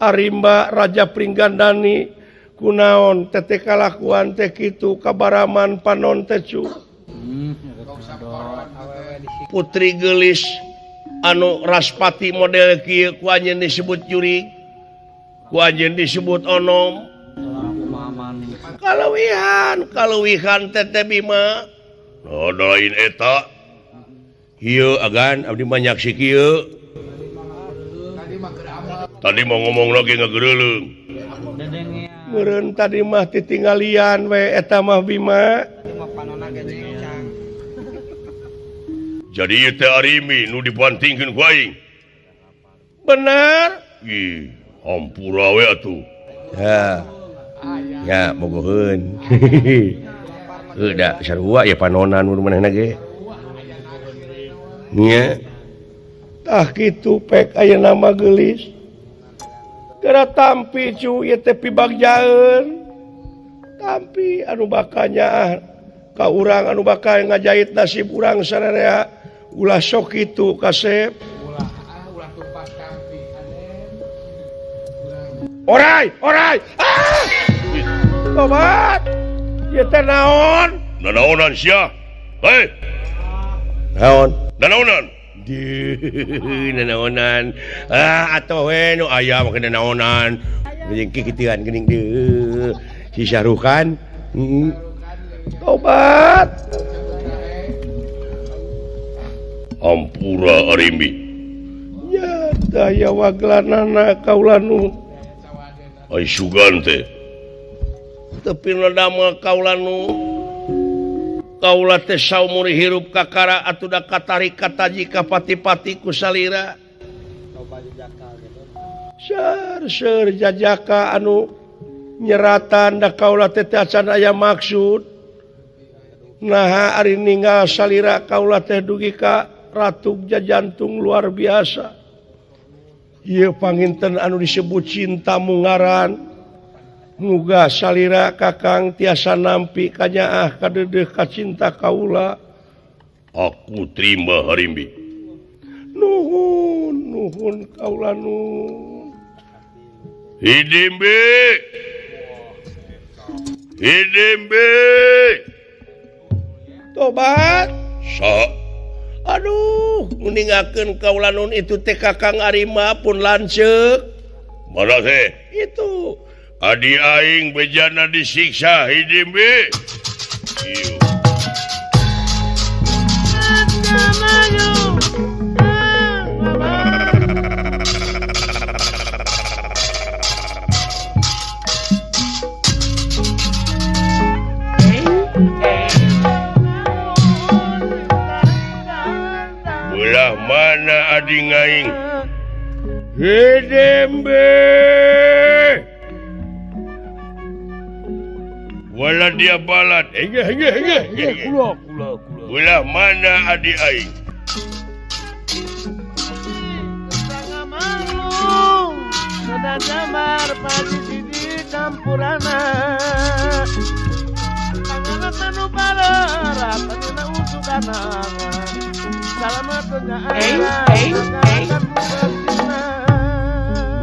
Arimba Raja Pringgandani kunaon teh kalakuan teh kitu kabaraman panon teh cu. Putri geulis anu raspati model kieu ku anjeun disebut jurig, ku anjeun disebut onom. Kaluwihan, kaluwihan teteh Bima. Oh, lain eta. Ieu agan abdi mah nyaksi kieu. Tadi mau ngomong lagi ngagereuleung. Meureun tadi mah titinggalian we eta mah Bima. Jadi ieu teh Arimi nu dibantingkeun ku aing. Bener? Ih, hampura we atuh. Ya. Ya, bogoheun. Heuh da sarua ya panonan mun manehna ge. Nya. Tah kitu pek ayeuna mah geulis. Geura tampi cu ieu teh pibagjaeun. Tampi anu bakal nyaah ka urang anu bakal ngajait nasib urang sararea ulah sok kitu kasep. Ulah tumpas tampi anen. Orai, orai. Ah! Tobat. Ieu teh naon? Nanaonan sia. Hei. Naon? Nanaonan. Duh, nanaonan. Ah, atuh we nu aya make nanaonan. Jeung kikituan geuning deui. Si Syahrukan. Heeh. Tobat. Ampura Arimi. Ya, daya waglanana kaula nu. Ai sugan teh. Tepi damel kaula nu. Kaula teh saumur hirup kakara atuh da katarik kataji ka pati-pati ku salira. Seur seur jajaka anu nyeratan da kaula teh teu acan aya maksud. Naha ari ninggal salira kaula teh dugi ka ratug jajantung luar biasa. Ieu panginten anu disebut cinta mungaran. Muga salira Kakang tiasa nampi kanyaah kadedeh kacinta kaula. Aku terima Harimbi. Nuhun nuhun kaula nun. Hidimbi. Hidimbi. Tobat. Sa. Aduh, meningakeun kaula nun itu teh Kakang Arima pun lanceuk. Mana teh? Itu. Adi aing bejana disiksa Hidimbi. Ieu. Belah mana adi aing? Hidimbi. Wala dia balat. Kula kula kula. Belah mana adi aing?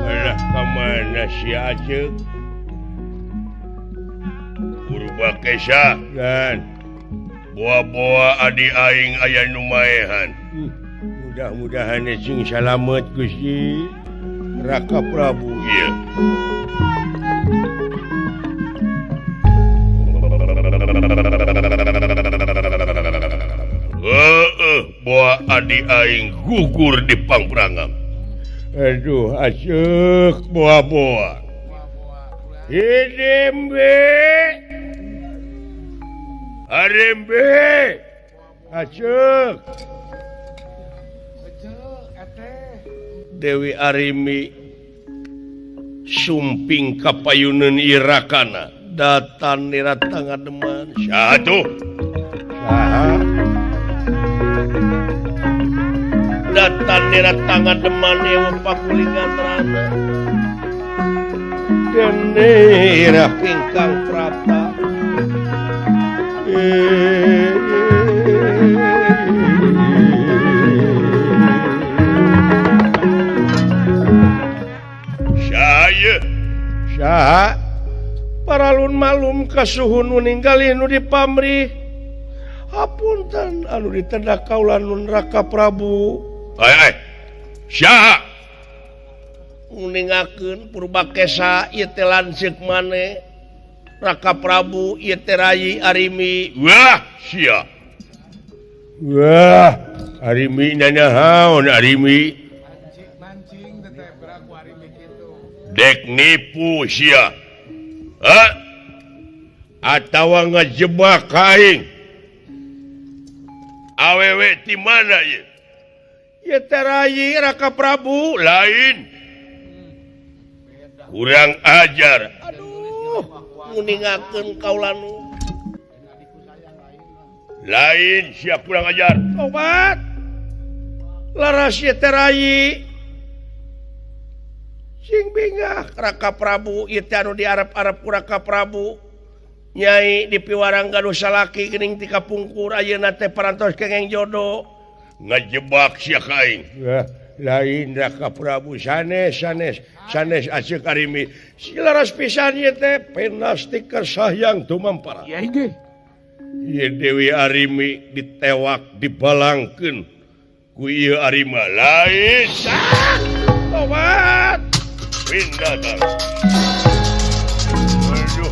Belah ka mana si Acek? Purba Kesa Kan. Boa-boa adi aing aya nu maehan. Mudah-mudahan sing salamet Gusti Raka Prabu. Ieu. Heeh, boa adi aing gugur di pangprangan. Aduh, asyik boa-boa. Hidimbi. Harimbi. Asyik. Dewi Arimi sumping kapayuneun irakana datan nira tangademan. Saha tuh? Saha? Datan nira tangademan ewa pakulingan rana. Dene ira ingkang prapta. Saha? Paralun malum kasuhun nu ninggalih nu dipamrih. Hapunten anu ditendak kaula nun Raka Prabu. Ai ai. Saha? Nguningakeun Purba Kesa ieu teh lanceuk maneh. Raka Prabu ieu teh Rayi Arimi. Wah, sia. Wah, Arimi nanahaon Arimi? Mancing teh beraku Arimi kitu. Dek nipu sia. Hah? Atawa ngejebak aing. Awewe ti mana ieu? Ieu teh Rayi Raka Prabu. Lain. Kurang ajar. Aduh, nguningakeun kaula nu. Lain sia kurang ajar. Tobat. Laras ieu teh Rayi. Sing bingah Raka Prabu ieu teh anu diarep-arep ku Raka Prabu. Nyai dipiwarang gaduh salaki geuning ti kapungkur ayeuna teh parantos kengeng jodoh. Ngajebak sia ka aing. Lain Raka Prabu sanes sanes sanes Aceuk Arimi. Si laras pisan ieu teh penastika sahyang tumampara. Iya inggih. Ieu Dewi Arimi ditewak dibalangkeun ku ieu Arima. Lain. Tobat. Pindah tar. Aduh,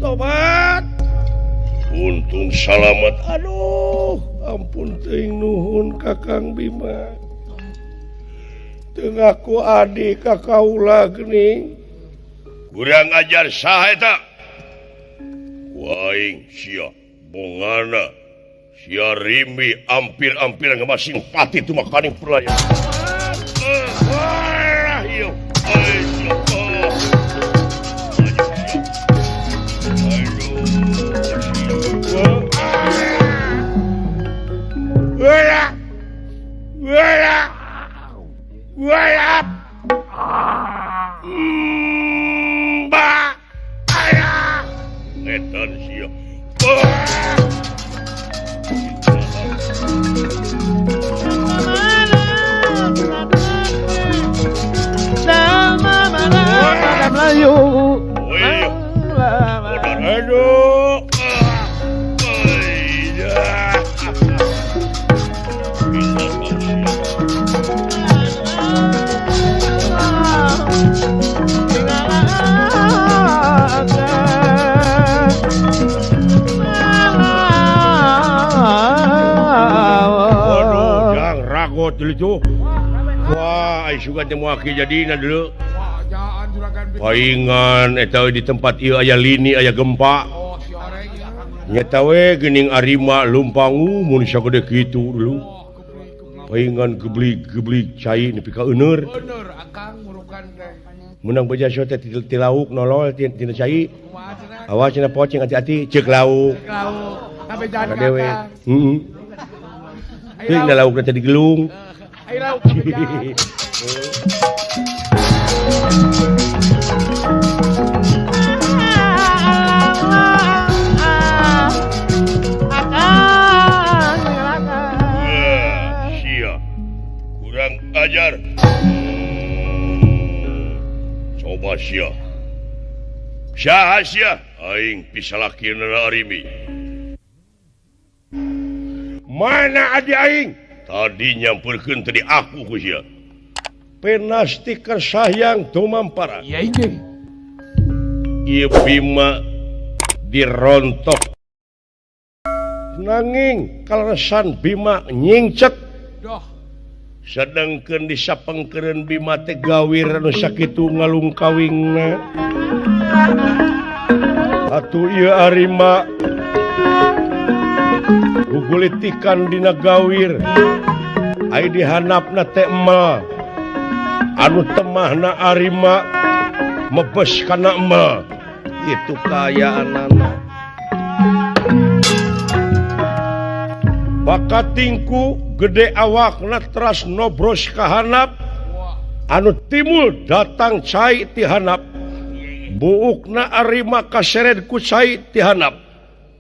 tobat. Untung salamet. Aduh, ampun teuing nuhun Kakang Bima. Teu ngaku adi ka kaula geuning. Kurang ajar saha eta? Aing sia bongana sia Rimi ampir-ampir ngemasing pati tu makaning perlaya. Wayap. Ba. Aya. Etan sia. Melayu. Aduh. Waduh, jang ragot dulu tuh. Wah, ai sugan teh moal jadina dulu. Paingan eta di tempat ieu aya lini aya gempa. Nyata we geuning arima lumpangu mun sagede kitu dulu. Paingan geblig-geblig cai nepi ka euneur. Euneur akang ngurukan teh. Menang beja teh ti lauk nolol tina cai. Awas cenah pocing hati-hati ceuk lauk. Ceuk lauk. Sampai jalan ka akang. Heeh. Teuing da laukna teh digelung. Ayo lauk sampai. Sia. Kurang ajar. Coba sia. Saha sia? Aing pisalakina Arimi. Mana adi aing? Tadi nyamperkeun tadi aku ku sia. Penasti kersayang tumampara. Iya ini. Ieu Bima dirontok. Nanging kaleresan Bima nyingcek. Doh. Sedangkeun disapengkeureun Bima teh gawir anu sakitu ngalungkawingna. Atuh ieu Arima gugulitikan dina gawir. Ai dihanapna teh emel. Anu temahna Arima mebes kana emel. Itu kaayaanana. Bakatingku gede awakna teras nobros ka hanap. Anu timul datang cai ti hanap. Buukna Arima kaseret ku cai ti hanap.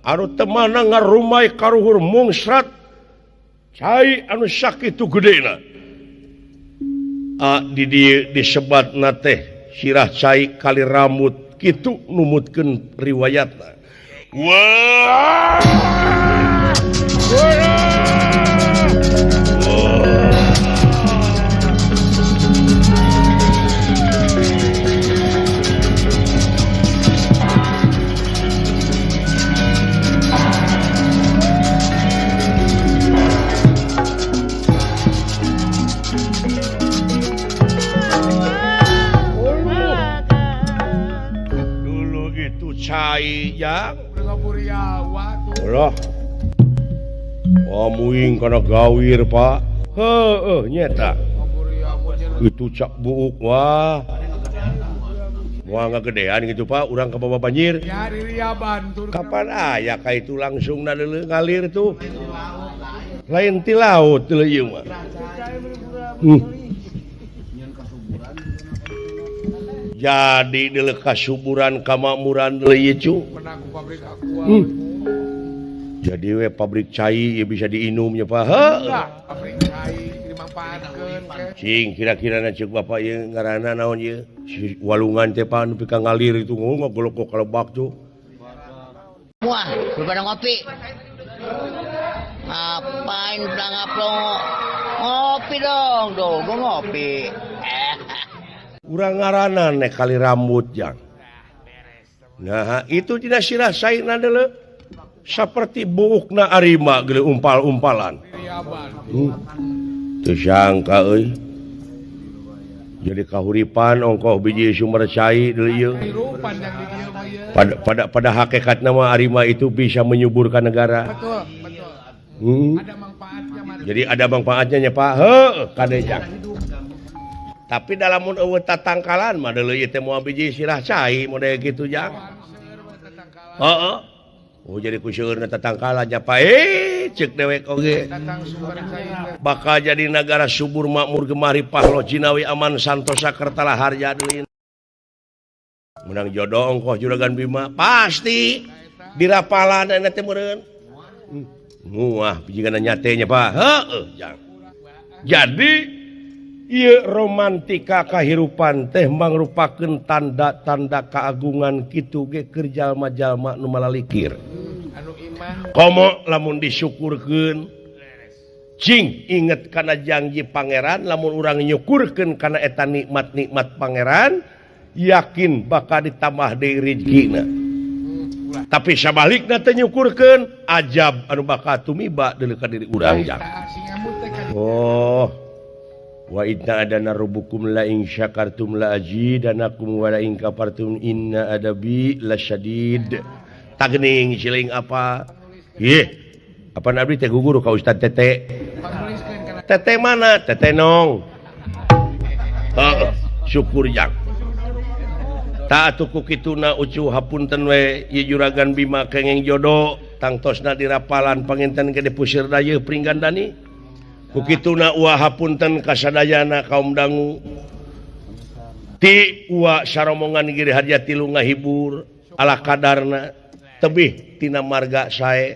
Anu temahna ngarumai karuhur mungsrat cai anu sakitu gedena. Di disebatna teh sirah cai kali rambut kitu numutkeun riwayatna. Wah. Cai jang ulah. Wah muing kana gawir pak. Heueuh nyeta. Itu cak buuk wah. Wah ngagedean gitu pak, urang ka bawa banjir. Kapan aya ka itu langsung na deuleu ngalir tuh. Lain ti laut deuleu ieu mah. Jadi deuleu kasuburan kamakmuran deuleu ieu cu. Jadi we pabrik cai ieu bisa diinum nya Pak. Heuh. Pabrik cai dimanfaatkeun ke. Cing kira-kira na ceuk bapak ieu ngaranna naon ieu? Si walungan teh Pak nepi ka ngalir itu ngogolok kalebak tuh. Wah, lu pada ngopi. Ngapain planga-plongo? Ngopi dong, dong, gua ngopi. Urang ngaranna nek kali rambut jang. Nah, itu tidak sirah saina deuleu. Seperti buukna arima geuleuh umpal-umpalan. Teu sangka euy. Jadi kahuripan ongkoh biji sumber cai deuleu ieu. Pada hakikatna mah arima itu bisa menyuburkan negara. Betul, betul. Ada manfaatnya. Jadi ada manfaatnya nya Pak. Heuh, kade jang. Tapi dalam mun eueuh tatangkalan mah deuleu ieu teh moal biji sirah cai model kitu jang. Heeh. Oh jadi ku seueurna tatangkalan nya Pak. Cek dewek oge. Datang sumber cai teh. Bakal jadi nagara subur makmur gemah ripah loh jinawi aman santosa kertala harja deui. Menang jodoh ongkoh Juragan Bima pasti dirapalan eta teh meureun. Muah jigana nyatenya Pak. Heueuh jang. Jadi ieu romantika kahirupan teh mangrupakeun tanda-tanda keagungan kitu ge keur jalma-jalma nu malalikir. Anu iman. Komo lamun disyukurkeun cing inget kana janji pangeran lamun urang nyukurkeun kana eta nikmat-nikmat pangeran yakin bakal ditambah deui rezekina. Tapi sabalikna teh nyukurkeun ajab anu bakal tumiba deuleu ka diri urang jang. Tah si ngamut teh ka Oh. Wa idna adana rabbukum la in syakartum la azidanakum wa la in kafartum inna adabi lasyadid. Tagning siling apa? Ih. Apa abdi teh guguru ka Ustad Tete? Panuliskeun kana Tete mana? Tete nong. Heeh, syukur jang. Tak atuh ku kituna ucu hapunten we ieu Juragan Bima kenging jodoh tangtosna dirapalan panginten gede pusir dayeuh Pringgandani. Ku kituna ua hapunten kasadayana kaum dangu. Ti ua saromongan Giri Harja tilu ngahibur ala kadarna tebih tina marga sae.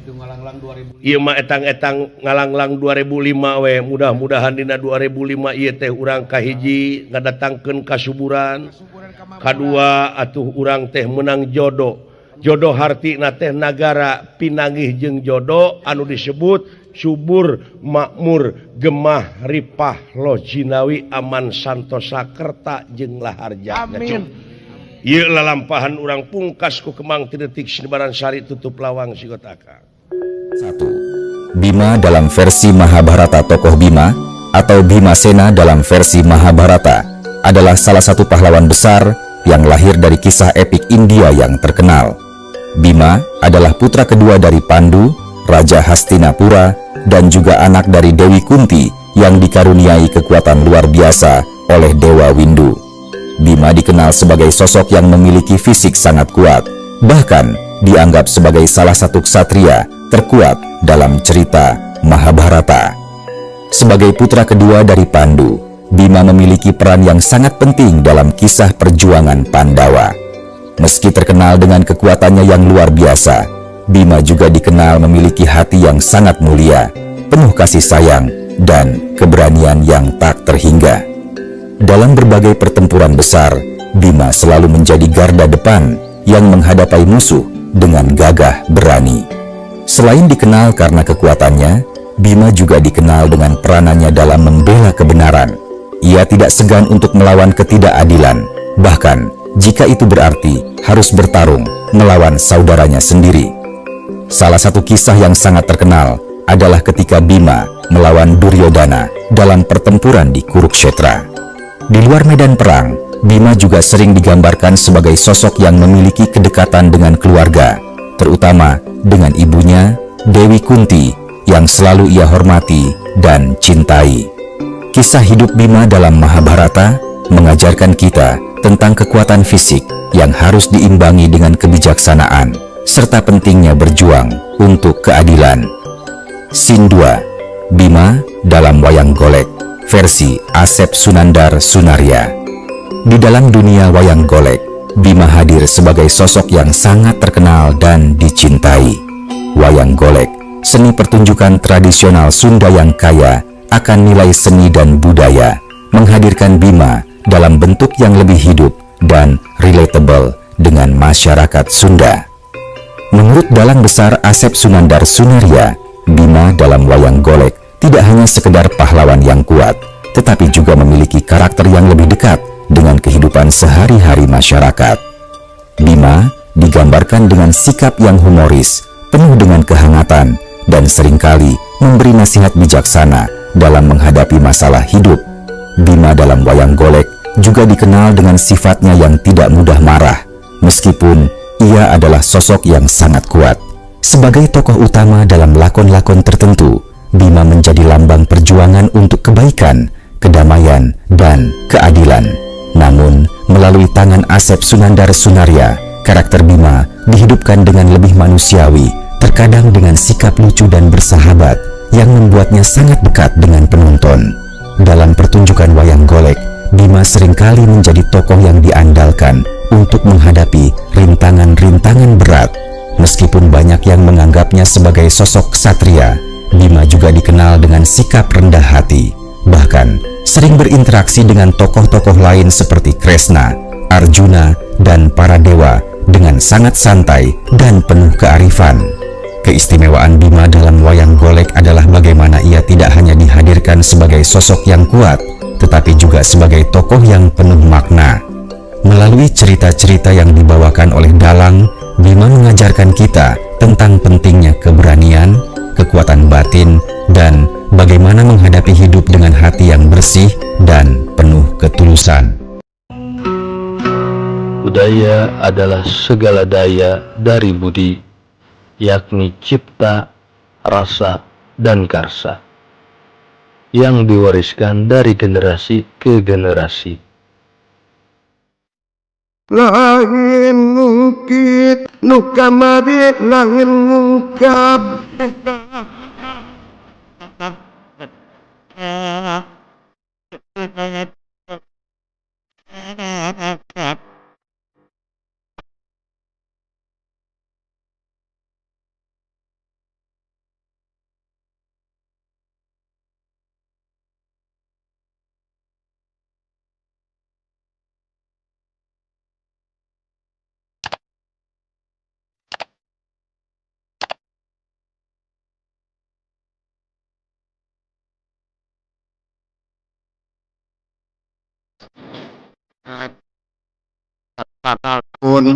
Itu ngalanglang 2005. Ieu mah etang-etang ngalanglang 2005 we mudah-mudahan dina 2005 ieu teh urang kahiji ngadatangkeun kasuburan. Kasuburan kamakmuran. Kadua atuh urang teh menang jodoh. Jodoh hartina teh nagara pinanggih jeung jodoh anu disebut subur makmur gemah ripah loh jinawi aman santosa kerta jeung laharja. Amin. Ieu lalampahan urang pungkas ku Kemang ti detik sinebaran sari tutup lawang sigotaka. 1. Bima dalam versi Mahabharata. Tokoh Bima atau Bhimasena dalam versi Mahabharata adalah salah satu pahlawan besar yang lahir dari kisah epik India yang terkenal. Bima adalah putra kedua dari Pandu, Raja Hastinapura, dan juga anak dari Dewi Kunti yang dikaruniai kekuatan luar biasa oleh Dewa Windu. Bima dikenal sebagai sosok yang memiliki fisik sangat kuat, bahkan dianggap sebagai salah satu ksatria terkuat dalam cerita Mahabharata. Sebagai putra kedua dari Pandu, Bima memiliki peran yang sangat penting dalam kisah perjuangan Pandawa. Meski terkenal dengan kekuatannya yang luar biasa, Bima juga dikenal memiliki hati yang sangat mulia, penuh kasih sayang, dan keberanian yang tak terhingga. Dalam berbagai pertempuran besar, Bima selalu menjadi garda depan yang menghadapi musuh dengan gagah berani. Selain dikenal karena kekuatannya, Bima juga dikenal dengan peranannya dalam membela kebenaran. Ia tidak segan untuk melawan ketidakadilan, bahkan jika itu berarti harus bertarung melawan saudaranya sendiri. Salah satu kisah yang sangat terkenal adalah ketika Bima melawan Duryodhana dalam pertempuran di Kurukshetra. Di luar medan perang, Bima juga sering digambarkan sebagai sosok yang memiliki kedekatan dengan keluarga, terutama dengan ibunya, Dewi Kunti, yang selalu ia hormati dan cintai. Kisah hidup Bima dalam Mahabharata mengajarkan kita tentang kekuatan fisik yang harus diimbangi dengan kebijaksanaan, serta pentingnya berjuang untuk keadilan. Scene 2, Bima dalam wayang golek, versi Asep Sunandar Sunarya. Di dalam dunia wayang golek, Bima hadir sebagai sosok yang sangat terkenal dan dicintai. Wayang golek, seni pertunjukan tradisional Sunda yang kaya akan nilai seni dan budaya, menghadirkan Bima dalam bentuk yang lebih hidup dan relatable dengan masyarakat Sunda. Menurut dalang besar Asep Sunandar Sunarya, Bima dalam wayang golek tidak hanya sekedar pahlawan yang kuat, tetapi juga memiliki karakter yang lebih dekat dengan kehidupan sehari-hari masyarakat. Bima digambarkan dengan sikap yang humoris, penuh dengan kehangatan, dan seringkali memberi nasihat bijaksana dalam menghadapi masalah hidup. Bima dalam wayang golek juga dikenal dengan sifatnya yang tidak mudah marah, meskipun ia adalah sosok yang sangat kuat. Sebagai tokoh utama dalam lakon-lakon tertentu, Bima menjadi lambang perjuangan untuk kebaikan, kedamaian, dan keadilan. Namun, melalui tangan Asep Sunandar Sunarya, karakter Bima dihidupkan dengan lebih manusiawi terkadang dengan sikap lucu dan bersahabat yang membuatnya sangat dekat dengan penonton. Dalam pertunjukan wayang golek, Bima seringkali menjadi tokoh yang diandalkan untuk menghadapi rintangan-rintangan berat. Meskipun banyak yang menganggapnya sebagai sosok ksatria, Bima juga dikenal dengan sikap rendah hati. Bahkan, sering berinteraksi dengan tokoh-tokoh lain seperti Kresna, Arjuna, dan para dewa dengan sangat santai dan penuh kearifan. Keistimewaan Bima dalam wayang golek adalah bagaimana ia tidak hanya dihadirkan sebagai sosok yang kuat, tetapi juga sebagai tokoh yang penuh makna. Melalui cerita-cerita yang dibawakan oleh dalang, Bima mengajarkan kita tentang pentingnya keberanian, kekuatan batin, dan bagaimana menghadapi hidup dengan hati yang bersih dan penuh ketulusan. Budaya adalah segala daya dari budi, yakni cipta, rasa, dan karsa, yang diwariskan dari generasi ke generasi. Lain ngungkit nu kamari lain ngungkap. Pun.